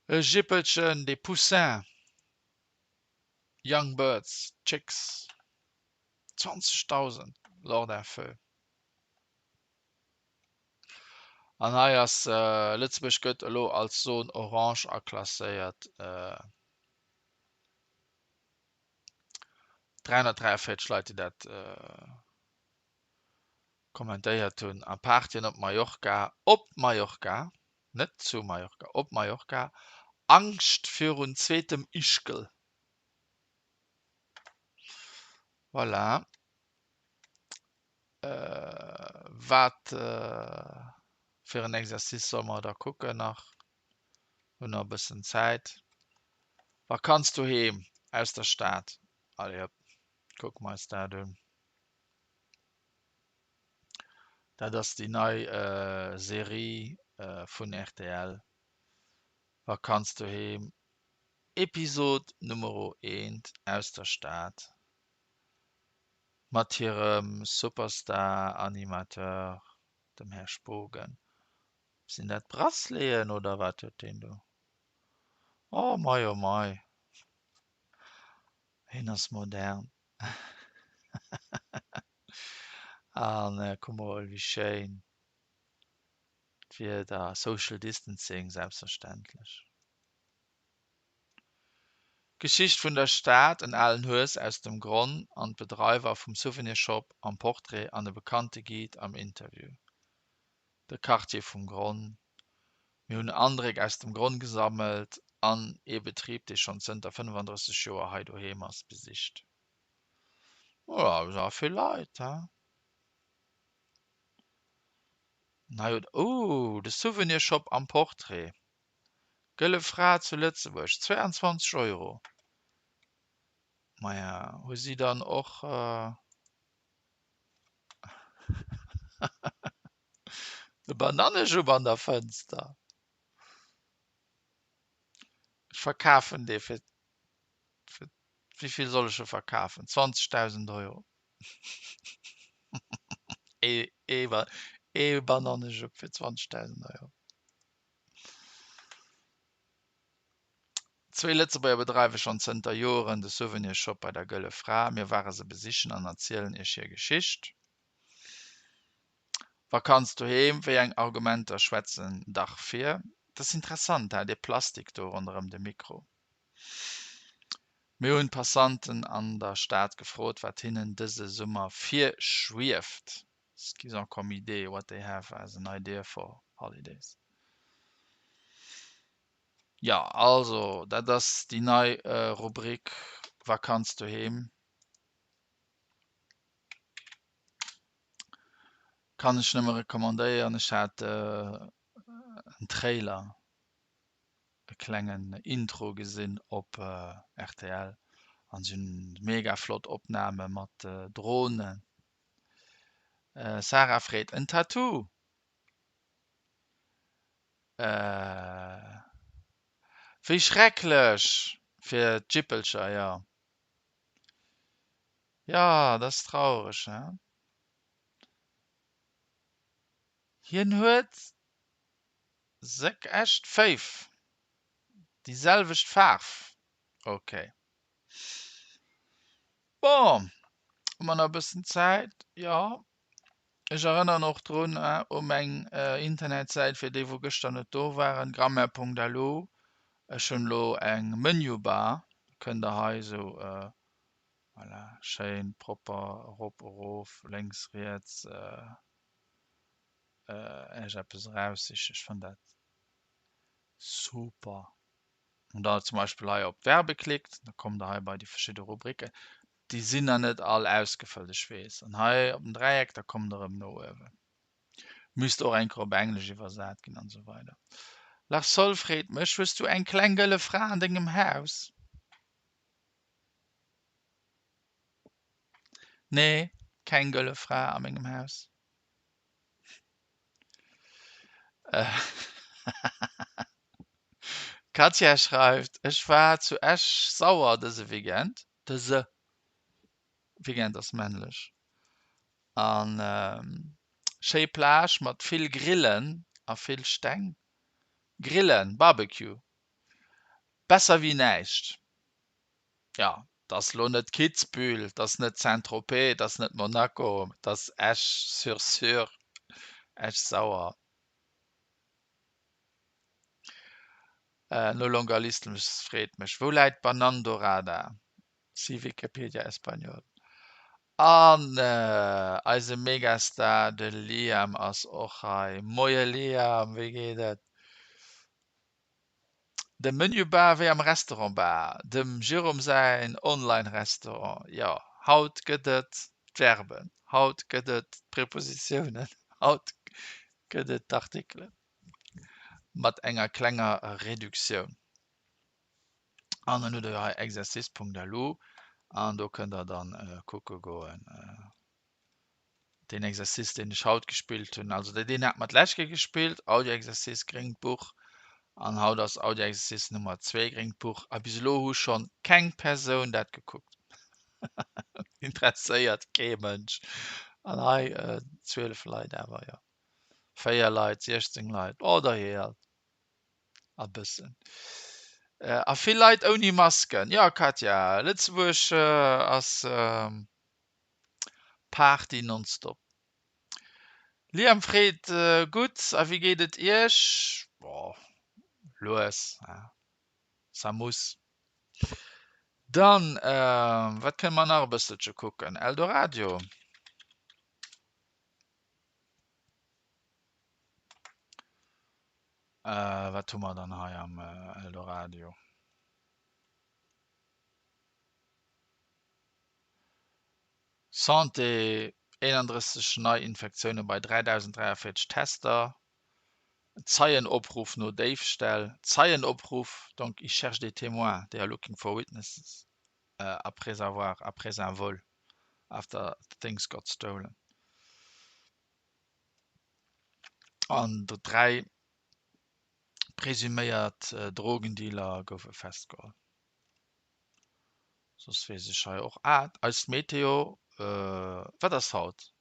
S1: e Jippelchen, des poussins. Young Birds, Chicks, 20.000 lors d'un feu. An hei ass Lëtzebuerg gëtt elo als Zone orange aklasséiert. 343 Leit, déi dat kommentéiert hunn. A Partyen op Mallorca, op Mallorca, net zu Mallorca, op Mallorca. Angscht virun zweetem Ischgl. Voilà. Wat fir en Exercice solle mer da kucken nach? Hunn nach e bëssen Zäit. Vakanz doheem aus der Stad. Allez hop, kucke mer eis dat un. Dat ass déi nei Serie vun rtl, Vakanz doheem, Episod Numero eent aus der Stad mat hirem Superstar-Animateur, dem Här Spogen. Sinn dat Braceleten oder wat huet deen do? Oh mei, oh mei, hien ass modern. An kuck mol, wéi schéin d'Wieder, Social Distancing selbstverständlech. D'Geschicht vun der Stad, en alen Hues aus dem Gronn an d'Bedreiwer vum Souvenirshop am Portrait an e bekannte Guide am Interview. De Quartier vum Gronn, Mir hunn Andréck aus dem Gronn gesammelt an ee Betrib, dee schonn zënter 35 Joer hei doheem ass, besicht. Oh, do si vill Leit, he? An hei huet, oh, de Souvenirshop am Portrait, Gëlle Fra zu Lëtzebuerg, 22 Euro. Maja, hu si dann och. E Banannejupp an der Fënster. Ech verkafen dee fir, fir, wéivill soll ech e verkafen? 20.000 Euro. Ee, ee, ee Banannejupp fir 20.000 Euro. Zwee Lëtzebuerger bedreiwe schonn zënter Joren de Souvenirshop bei der Gëlle Fra. Mir ware se besichen an erzielen iech hir Geschicht. Vakanz doheem, wéi eng Argumenter schwätzen dach fir? Dat ass interessant, he, dee Plastik do ronderëm de Mikro. Mir hunn d'Passanten an der Stad gefrot, wat hinnen dëse Summer virschwieft. Ce qu'ils ont comme idée, what they have as an idea for holidays. Jo, also dat ass déi nei Rubrik Vakanz doheem. Kann ech nëmme recommandéieren. Ech hat en Trailer, e klengen Intro gesinn op rtl an se hunn mega flott Opname mat Dronen. Sarah freet en Tattoo. Wéi schrecklech fir d'Jippelcher, jo. Jo, dat ass traureg, he? Hien huet sek echt féif, déi selwecht Faarf, ok. Bon, hu mer nach e bëssen Zäit? Jo. Ech erënneren och drun u meng Internetsäit fir déi wou gëschter net do waren, grammaire.lu. Ech hunn elo eng Menübar, da kënnt der hei esou voilà schéin propper erop erof, lénks riets Äech eppes eraussichen. Ech fannen dat super. Wann der zum Beispill hei op Verbe klickt, da kommt der hei bei déi verschidde Rubriken. Déi sinn nach net all ausgefëllt, ech weess. An hei op den Dräieck, da kommt der erëm no uewen. Misst och eng Kéier op Englesch iwwersat ginn an esou weider. Larsol freet mech, Hues du eng kleng gëlle Fra an dengem Haus? Nee, keng gëlle Fra a mengem Haus. D'Katja schreift, Ech war zu Esch-Sauer dëse Weekend, dëse Weekend ass männlech, an schéi Plage mat vill Grillen a vill Steng. Grillen, Barbecue, besser wéi näischt. Jo, 't ass lo net Kitzbühel, 't ass net Saint-Tropez, 't ass net Monaco, 't ass Esch-sur-Sûre, Esch-Sauer. No Longalistmus freet mech, Wou läit Banane Dorada? See Wikipedia Español. An eise Megastar, de Liam ass och hei. Moie Liam, wéi geet et? De Menu Bar wéi am Restaurant Bar, dem Jérôme säin Online Restaurant. Jo, haut gëtt et d'Verben, haut gëtt et d'Prepositiounen, haut gëtt et d'Artikelen. Mat enger klenger Reduktioun. An dann hutt der jo hei exercice.lu an do kënnt der dann kucke goen. Deen Exercice, deen ech haut gespillt hunn, also deen hat mer d'lescht Kéier gespillt, Audioexercice, gréngt Buch, an haut ass Audioexercice Nummer 2, gréngt Buch, a bis elo hu schonn keng Persoun dat gekuckt. Interesséiert kee Mënsch. An hei 12 Leit awer, jo. 4 Leit, 16 Leit, oh dajee alt a bëssen. A vill Leit ouni Masken. Jo Katja, Lëtzebuerg ass Party nonstop. Liam freet, Gutt, a wéi geet et Iech? Boah, lues, ça muss. Dann, wat kënne mer nach e bësselche kucken? Eldoradio. Wat hu mer dann hei am Eldoradio? Santé, 31 Neiinfektioune bei 3.043 Tester, Zeienopruff no Déifställ, Zeienopruff, donc ils cherchent des témoins, they are looking for witnesses après avoir, après un vol, after things got stolen. An 3 presuméiert Drogendealer goufe festgeholl. Soss weess ech hei och, ah, eis Meteo, wat ass haut?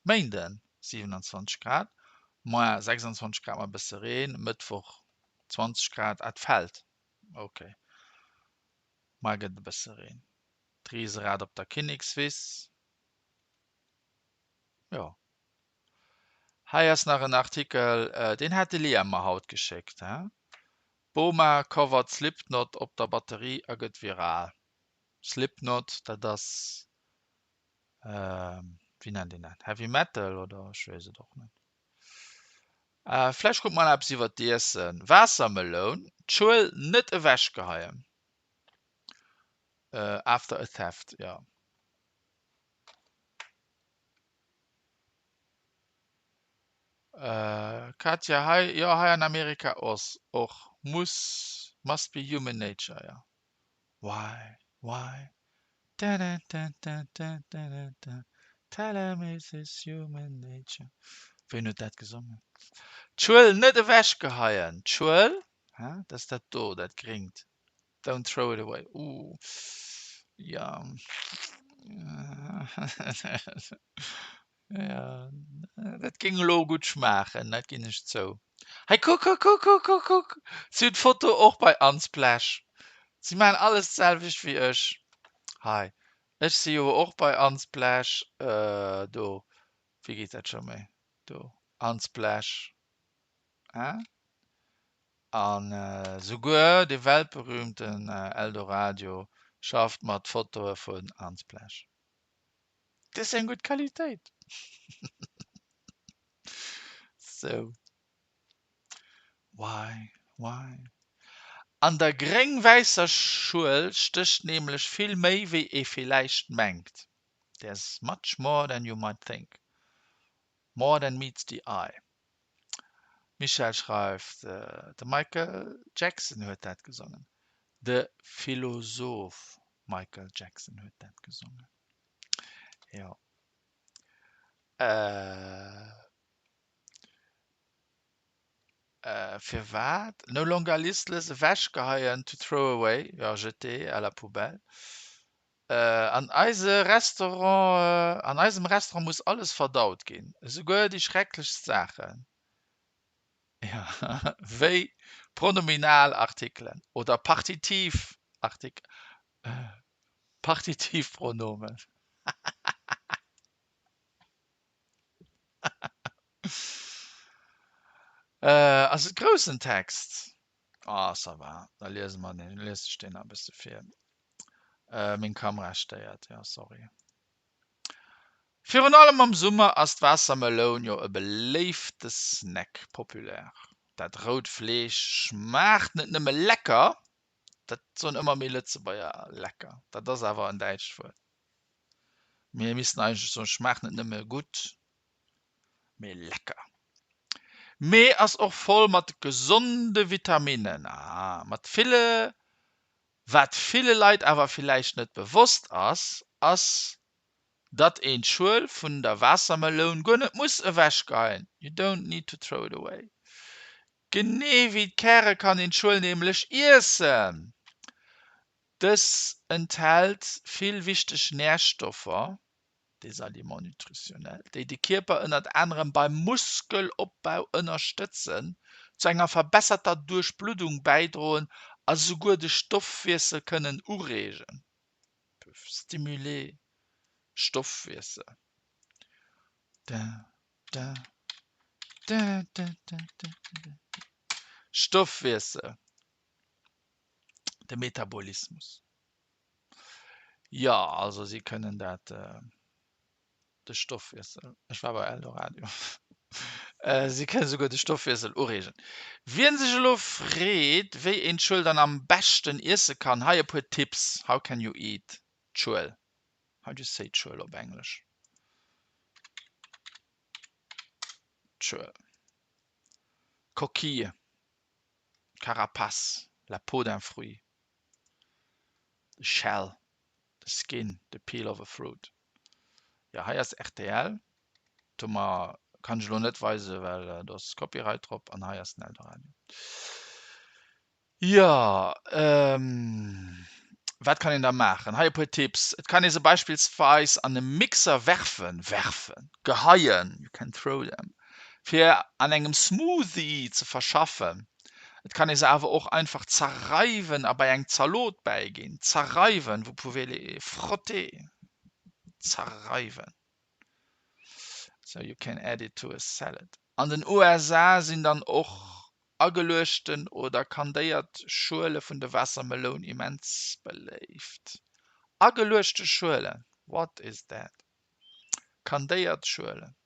S1: Méinden 27 Grad, moar 26 Grad mat e bësse Reen, Mëttwoch 20 Grad, ah, et fält, ok, moar gëtt et e bësse Reen. D'Riserad op der Kinnekswiss, jo. Hei ass nach en Artikel, deen hat de Liam mer haut geschéckt, he. Boma covert Slipknot op der Batterie a gëtt viral. Slipknot, dat ass, wéi nennt een dat, Heavy Metal oder ech weess et och net. Vläicht kucke mer nach eppes iwwer d'Iessen. Waassermeloun, d'Schuel net ewechgeheien. After a theft, jo. Katja, hei, jo, hei an Amerika ass och, muss, must be human nature, jo. Why, why, da-da-da-da-da-da-da, tell 'em it is human nature. Ween huet dat gesongen? D'Schuel net ewechgeheien, d'Schuel, hä, dat ass dat do, dat Gréngt. Don't throw it away. Ooh. Ja. Ja, dat géing elo gutt schmaachen, dat ginn ech zou. Hei, kuck, kuck, kuck, kuck, kuck, kuck! Si hunn d'Foto och bei Unsplash. Si maachen alles d'selwecht wéi ech. Hei, ech si jo och bei Unsplash. Do, wéi geet dat scho méi? Do, Unsplash. Hein? An souguer de weltberühmten Eldoradio schafft mat Fotoe vun Unsplash. Dat ass eng gutt Qualitéit. Sou. Why, why? An der gréng-wäisser Schuel stécht nämlech vill méi wéi ee villäicht mengt. There's much more than you might think. More than meets the eye. Michèle schreift, De Michael Jackson huet dat gesongen. De Philosoph Michael Jackson huet dat gesongen. Jo. Firwat? No longer listless, ewechgeheien, to throw away, jo, jeter à la poubelle. An eise Restaurant, an eisem Restaurant muss alles verdaut ginn, esouguer déi schrecklechst Saachen, jo, wéi Pronominalartikelen oder Partitivartik, Partitivpronomen. Ass et groussen Text? Ah, ça va, da liese mer deen, lies ech deen nach e bësse vir. Meng Kamera stéiert, jo, sorry. Virun allem am Summer ass d'Waassermeloun jo e beléifte Snack, populaire. Dat rout Fleesch schmaacht net nëmme lecker, dat soen ëmmer méi Lëtzebuerger, lecker, dat ass awer en däitscht Wuert. Mir missten eigentlech soen, schmaacht net nëmme gutt, mee lecker. Mee ass och voll mat gesonde Vitaminnen. Ah, mat ville, wat ville Leit awer villäicht net bewosst ass, ass datt een d'Schuel vun der Waassermeloun guer net muss ewechgeien, you don't need to throw it away. Genee wéi d'Käre kann een d'Schuel nämlech iessen. Dës enthält vill wichteg Närstoffer, des aliments nutritionnels, déi de Kierper ënnert anerem beim Muskelopbau ënnerstëtzen, zu enger verbesserter Duerchbluddung bäidroen a souguer de Stoffwiessel kënnen ureegen. Stimuler Stoffwiessel. Da, da, da, da, da, da, da. Stoffwiessel. De Metabolismus. Jo, also si kënnen dat. De Stoffwiessel. Ech war bei Eldoradio. Si kënnen esouguer de Stoffwiessel ureegen. Wien sech elo freet, wéi een d'Schuel dann am beschten iesse kann, hei e puer Tipps, How can you eat d'Schuel? How do you say d'Schuel op Englesch? D'Schuel. Coquille, Carapace, la peau d'un fruit, the shell. The skin, the peel of a fruit. Jo, hei ass rtl. Do mer, kann ech elo net weisen, well do ass Copyright drop. An hei ass den Eldoradio. Jo, wat kann een da maachen? Hei e puer Tipps. Et kann ee se beispillsweis an e Mixer werfen, werfen, geheien, you can throw them, fir an engem Smoothie ze verschaffen. Et kann ee se awer och einfach zerreiwen a bei eng Zalot bäiginn. Zerreiwen, vous pouvez les frotter, zerreiwen. So you can add it to a salad. An den USA sinn dann och ageluechten oder kandéiert Schuele vun de Waassermeloun immens beléift. Ageluechte Schuelen, what is that? Kandéiert Schuelen.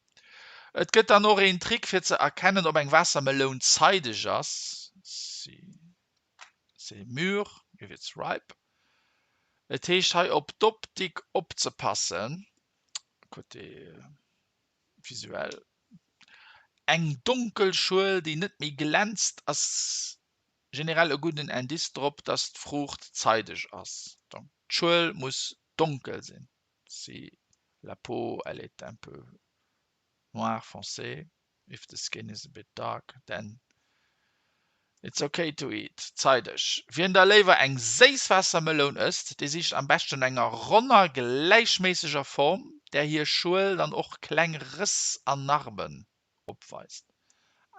S1: Et gëtt dann och een Trick fir ze erkennen ob eng Waassermeloun zeideg ass, si c'est mûr, if it's ripe. Et heescht hei op d'Optik opzepassen, côté visuel. Eng donkel Schuel déi net méi glänzt ass generell e gudden Indice drop dass d'Fruucht zeideg ass. Donc d'Schuel muss donkel sinn. Si la peau elle est un peu noire foncée, if the skin is a bit dark then it's ok to eat. Zeideg. Wien da léiwer eng séiss Waassermeloun ësst, dee sicht am beschten no enger ronner, gläichméisseger Form, där hir Schuel dann och kleng Rëss an Narben opweist.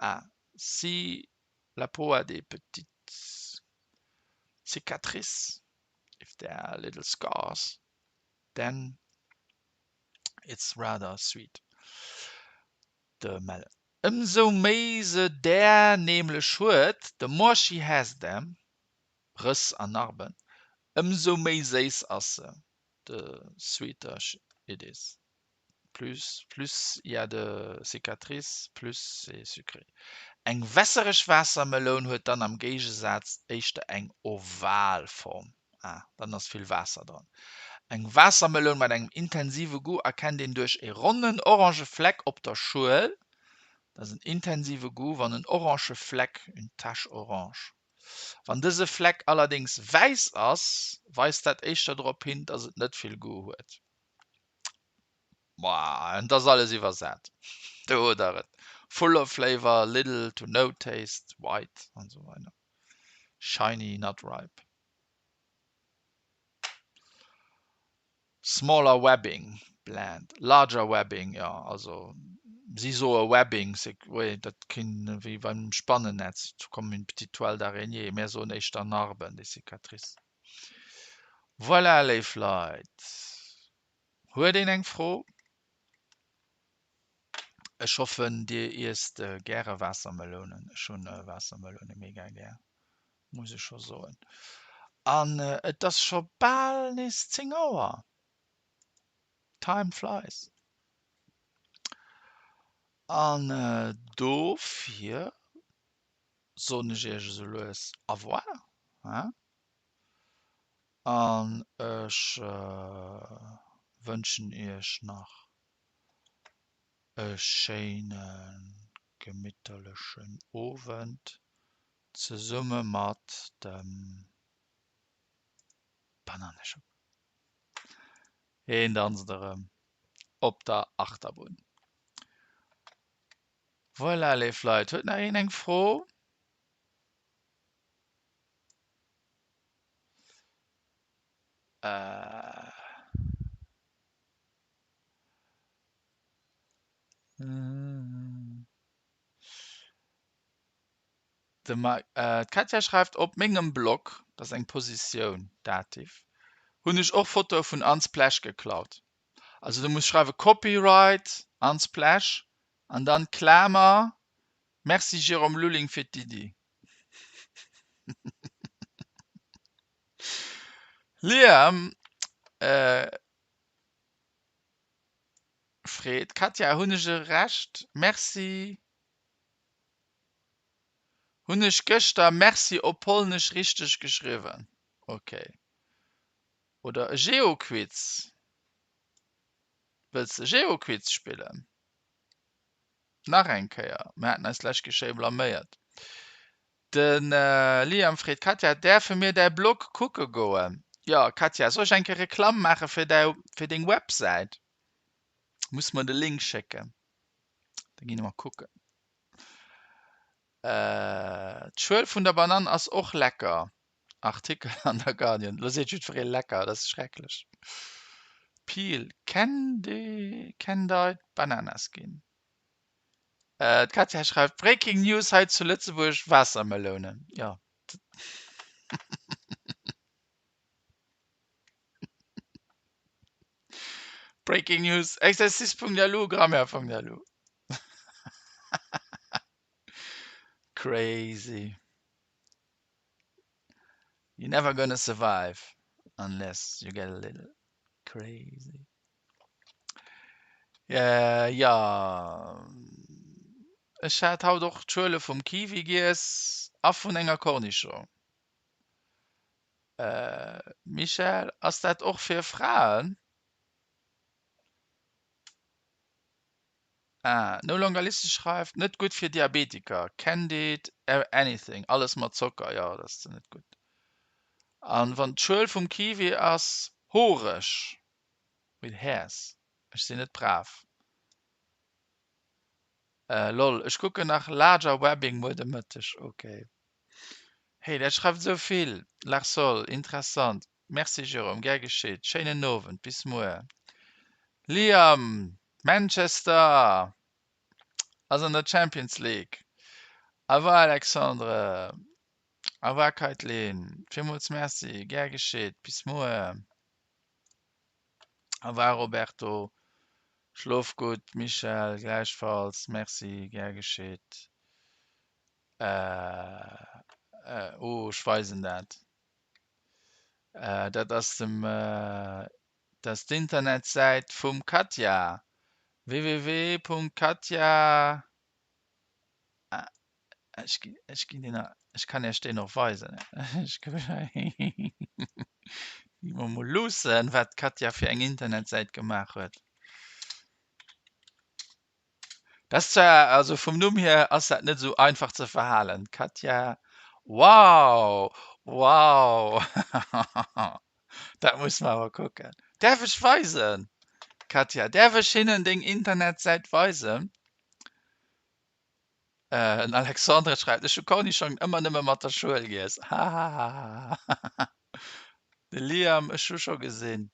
S1: Ah, si la peau a des petites cicatrices, if there are little scars. Then it's rather sweet, the melon. Ëmsou méi se där nämlech huet, the more she has them, Rëss an Narben, ëmsou méi séiss ass se, the sweeter it is. Plus, plus il y a de cicatrices, plus c'est sucré. Eng wässereg Waassermeloun huet dann am Géigesaz éischter eng oval Form. Ah, dann ass vill Waasser dran. Eng Waassermeloun mat engem intensive Goût erkennt een duerch e ronnen orange Fleck op der Schuel. Dat ass en intensive Goût, wann en orange Fleck, une tache orange. Wann dëse Fleck allerdéngs wäiss ass, weist dat éischter drop hin, dass et net vill Goût huet. Boah, et ass alles iwwersat. Do hutt der et. Full of flavor, little to no taste, white an esou weider. Shiny, not ripe. Smaller webbing, bland. Larger webbing, jo, also si soe webbing, c'est, oui, dat kinn wéi beim Spannennetz, comme une petite toile d'araignée. Mär soen éischter Narben, des cicatrices. Voilà, léif Leit, huet een eng Fro? Ech hoffen dir iesst gäre Waassermelounen. Ech hunn Waassermeloune mega gär, muss ech scho soen. An et ass scho bal nees 10 Auer. Time flies. An dofir. Soen ech iech esou lues Au revoir, hein? An ech wënschen iech nach e schéine gemitterlechen Owend zesumme mat dem Bananneschupp. Heen danzt erëm op der Achterbunn. Voilà, léif Leit, huet nach een eng Fro? Äh. De Ma äh, d'Katja schreift, Op mengem Blog, dat ass eng Positioun, Dativ, hunn ech och Fotoe vun Unsplash geklaut. Also du muss schreiwe Copyright Unsplash an dann Klamer Merci Jérôme Lulling fir d'Iddi. Liam freet, Katja, hunn ech e Recht? Merci. Hunn ech gëschter Merci op Polnesch richteg geschriwwen? Ok. Oder e Geoquiz? Wëlls de Geoquiz spillen? Nach eng Kéier, mir haten eis d'lescht Kéier schéi blaméiert. De Liam freet, Katja, däerfe mir däi Blog kucke goen? Jo, Katja, soll ech eng Kéier Reklamm maache fir däi, fir deng Websäit? Muss mer de Link schécken, da ginne mer kucken. D'Schuel vun der Banann ass och lecker. Artikel an der Guardian. Lo seet jiddweree lecker, dat ass schrecklech. Peel, Candy, Candied Banana Skin. D'Katja schreift, Breaking News hei zu Lëtzebuerg, Waassermelounen. Jo. Breaking News, Exercice.lu, Grammaire.lu. Crazy. You're never gonna survive unless you get a little crazy. Jo, ech hat haut och d'Schuele vum Kiwi giess a vun enger Cornichon. Michèle, ass dat och fir Fraen? Ah, No Longer Listen schreift, net gutt fir Diabetiker, Candied anything, alles mat Zocker, jo dat ass net gutt. An wann d'Schuel vum Kiwi ass horeg, with hairs, ech sinn net brav. Lol, ech kucken nach Lager Webbing muer de Mëtteg, ok. Hey, dat schreift esou vill, Larsol, interessant. Merci Jérôme, gär geschitt. Schéinen Owend, bis muer. Liam, Manchester ass an der Champions League. Au revoir Alexandre, au revoir Kaitlyn, villmools Merci, gär geschitt, bis muer. Au revoir Roberto, schlof gutt. Michèle, gläichfalls, Merci, gär geschitt. Oh, ech weisen dat. Dat ass dem dat ass d'Internetsäit vum Katja, www.katja Ech ginn ech ginn deen ech kann Iech deen och weisen. Ech gi mer mol luussen, wat d'Katja fir eng Internetsäit gemaach huet. Dat ass zwar, also vum Numm hier ass dat net esou einfach ze verhalen. Katja, Wow! Wow! Dat muss mer awer kucken. Däerf ech weisen? Katja, däerf ech hinnen deng Internetsäit weisen? Den Alexandre schreift, Ech hu Cornischongen ëmmer nëmme mat der Schuel giess. Hahahaha. De Liam, Ech hu scho gesinn.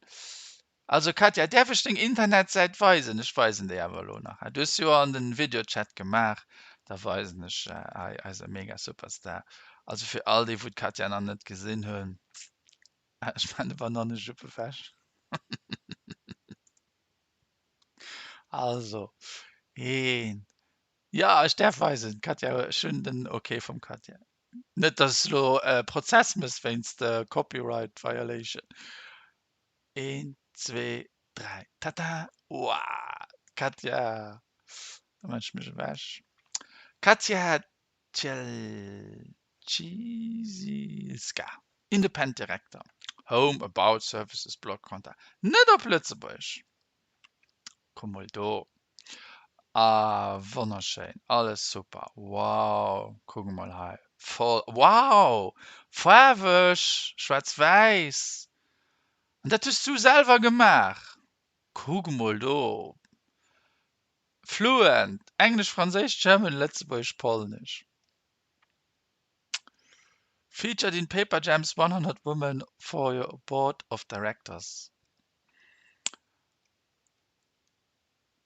S1: Also Katja, däerf ech deng Internetsäit weisen? Ech weisen déi awer elo nach. Du hues jo an den Videochat gemaach, da weisen ech hei eise mega Superstar. Also fir all déi wou d'Katja nach net gesinn hunn, ech maan de Banannejupp ewech. Also een, jo ech däerf weisen, Katja, ech hunn den Ok vum Katja. Net dass elo e Prozess mëss wéinst Copyright Violation. Een, zwee, dräi, tata! Woah, Katja, da man ech mech ewech. Katja, Ciesielska, Independent Director, Home, About, Services, Blog, Contact, net op Lëtzebuergesch. Kuck mol do. Ah, wonnerschéin, alles super, wow, kuck mol hei, voll, wow, faarweg, schwaarz-wäiss, an dat hues du selwer gemaach, kuck mol do, fluent, Englesch, Franséisch, German, Lëtzebuergesch, Polnesch. Featured in Paperjam's 100 Women for Your Board of Directors.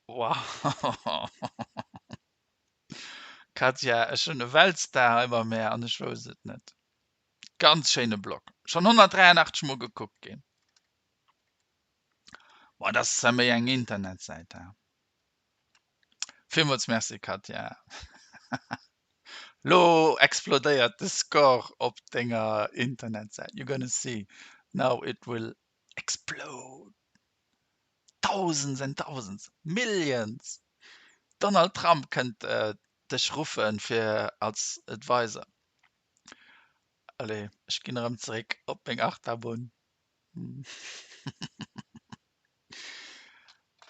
S1: Wow! Katja, ech hunn e Weltstar hei bei mär an ech wousst et net. Ganz schéine Blog. Schonn 183 mol gekuckt ginn. Boah, dat ass zwar méi eng Internetsäit, he? Villmools Merci, Katja. Lo explodéiert de Score op denger Internetsäit. You're gonna see, now it will explode. Thousands and thousands, millions! Donald Trump kënnt dech ruffen fir als Advisor. Allez, ech ginn erëm zeréck op meng Achterbunn.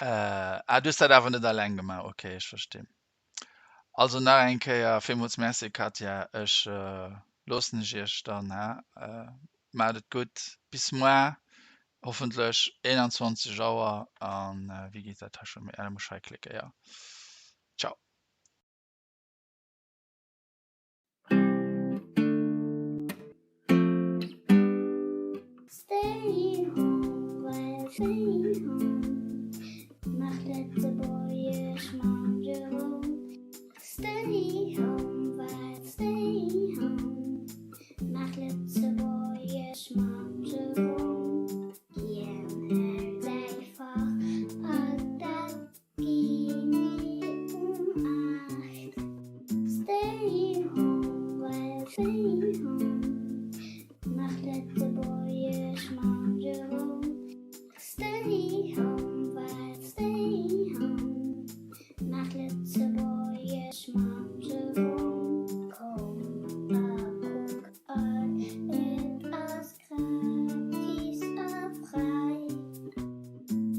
S1: Ah, du hues dat awer net alleng gemaach. Ok, ech verstinn. Also nach eng Kéier villmools Merci Katja. Ech loossen ech iech dann, he? Maacht et gutt, bis moar, hoffentlech 21 Auer. An wéi geet dat hei scho méi? Ah, da muss ech hei klicken, jo. Ciao.
S4: Stay home, well stay home Maach Lëtzebuergesch mam Jérôme Stay.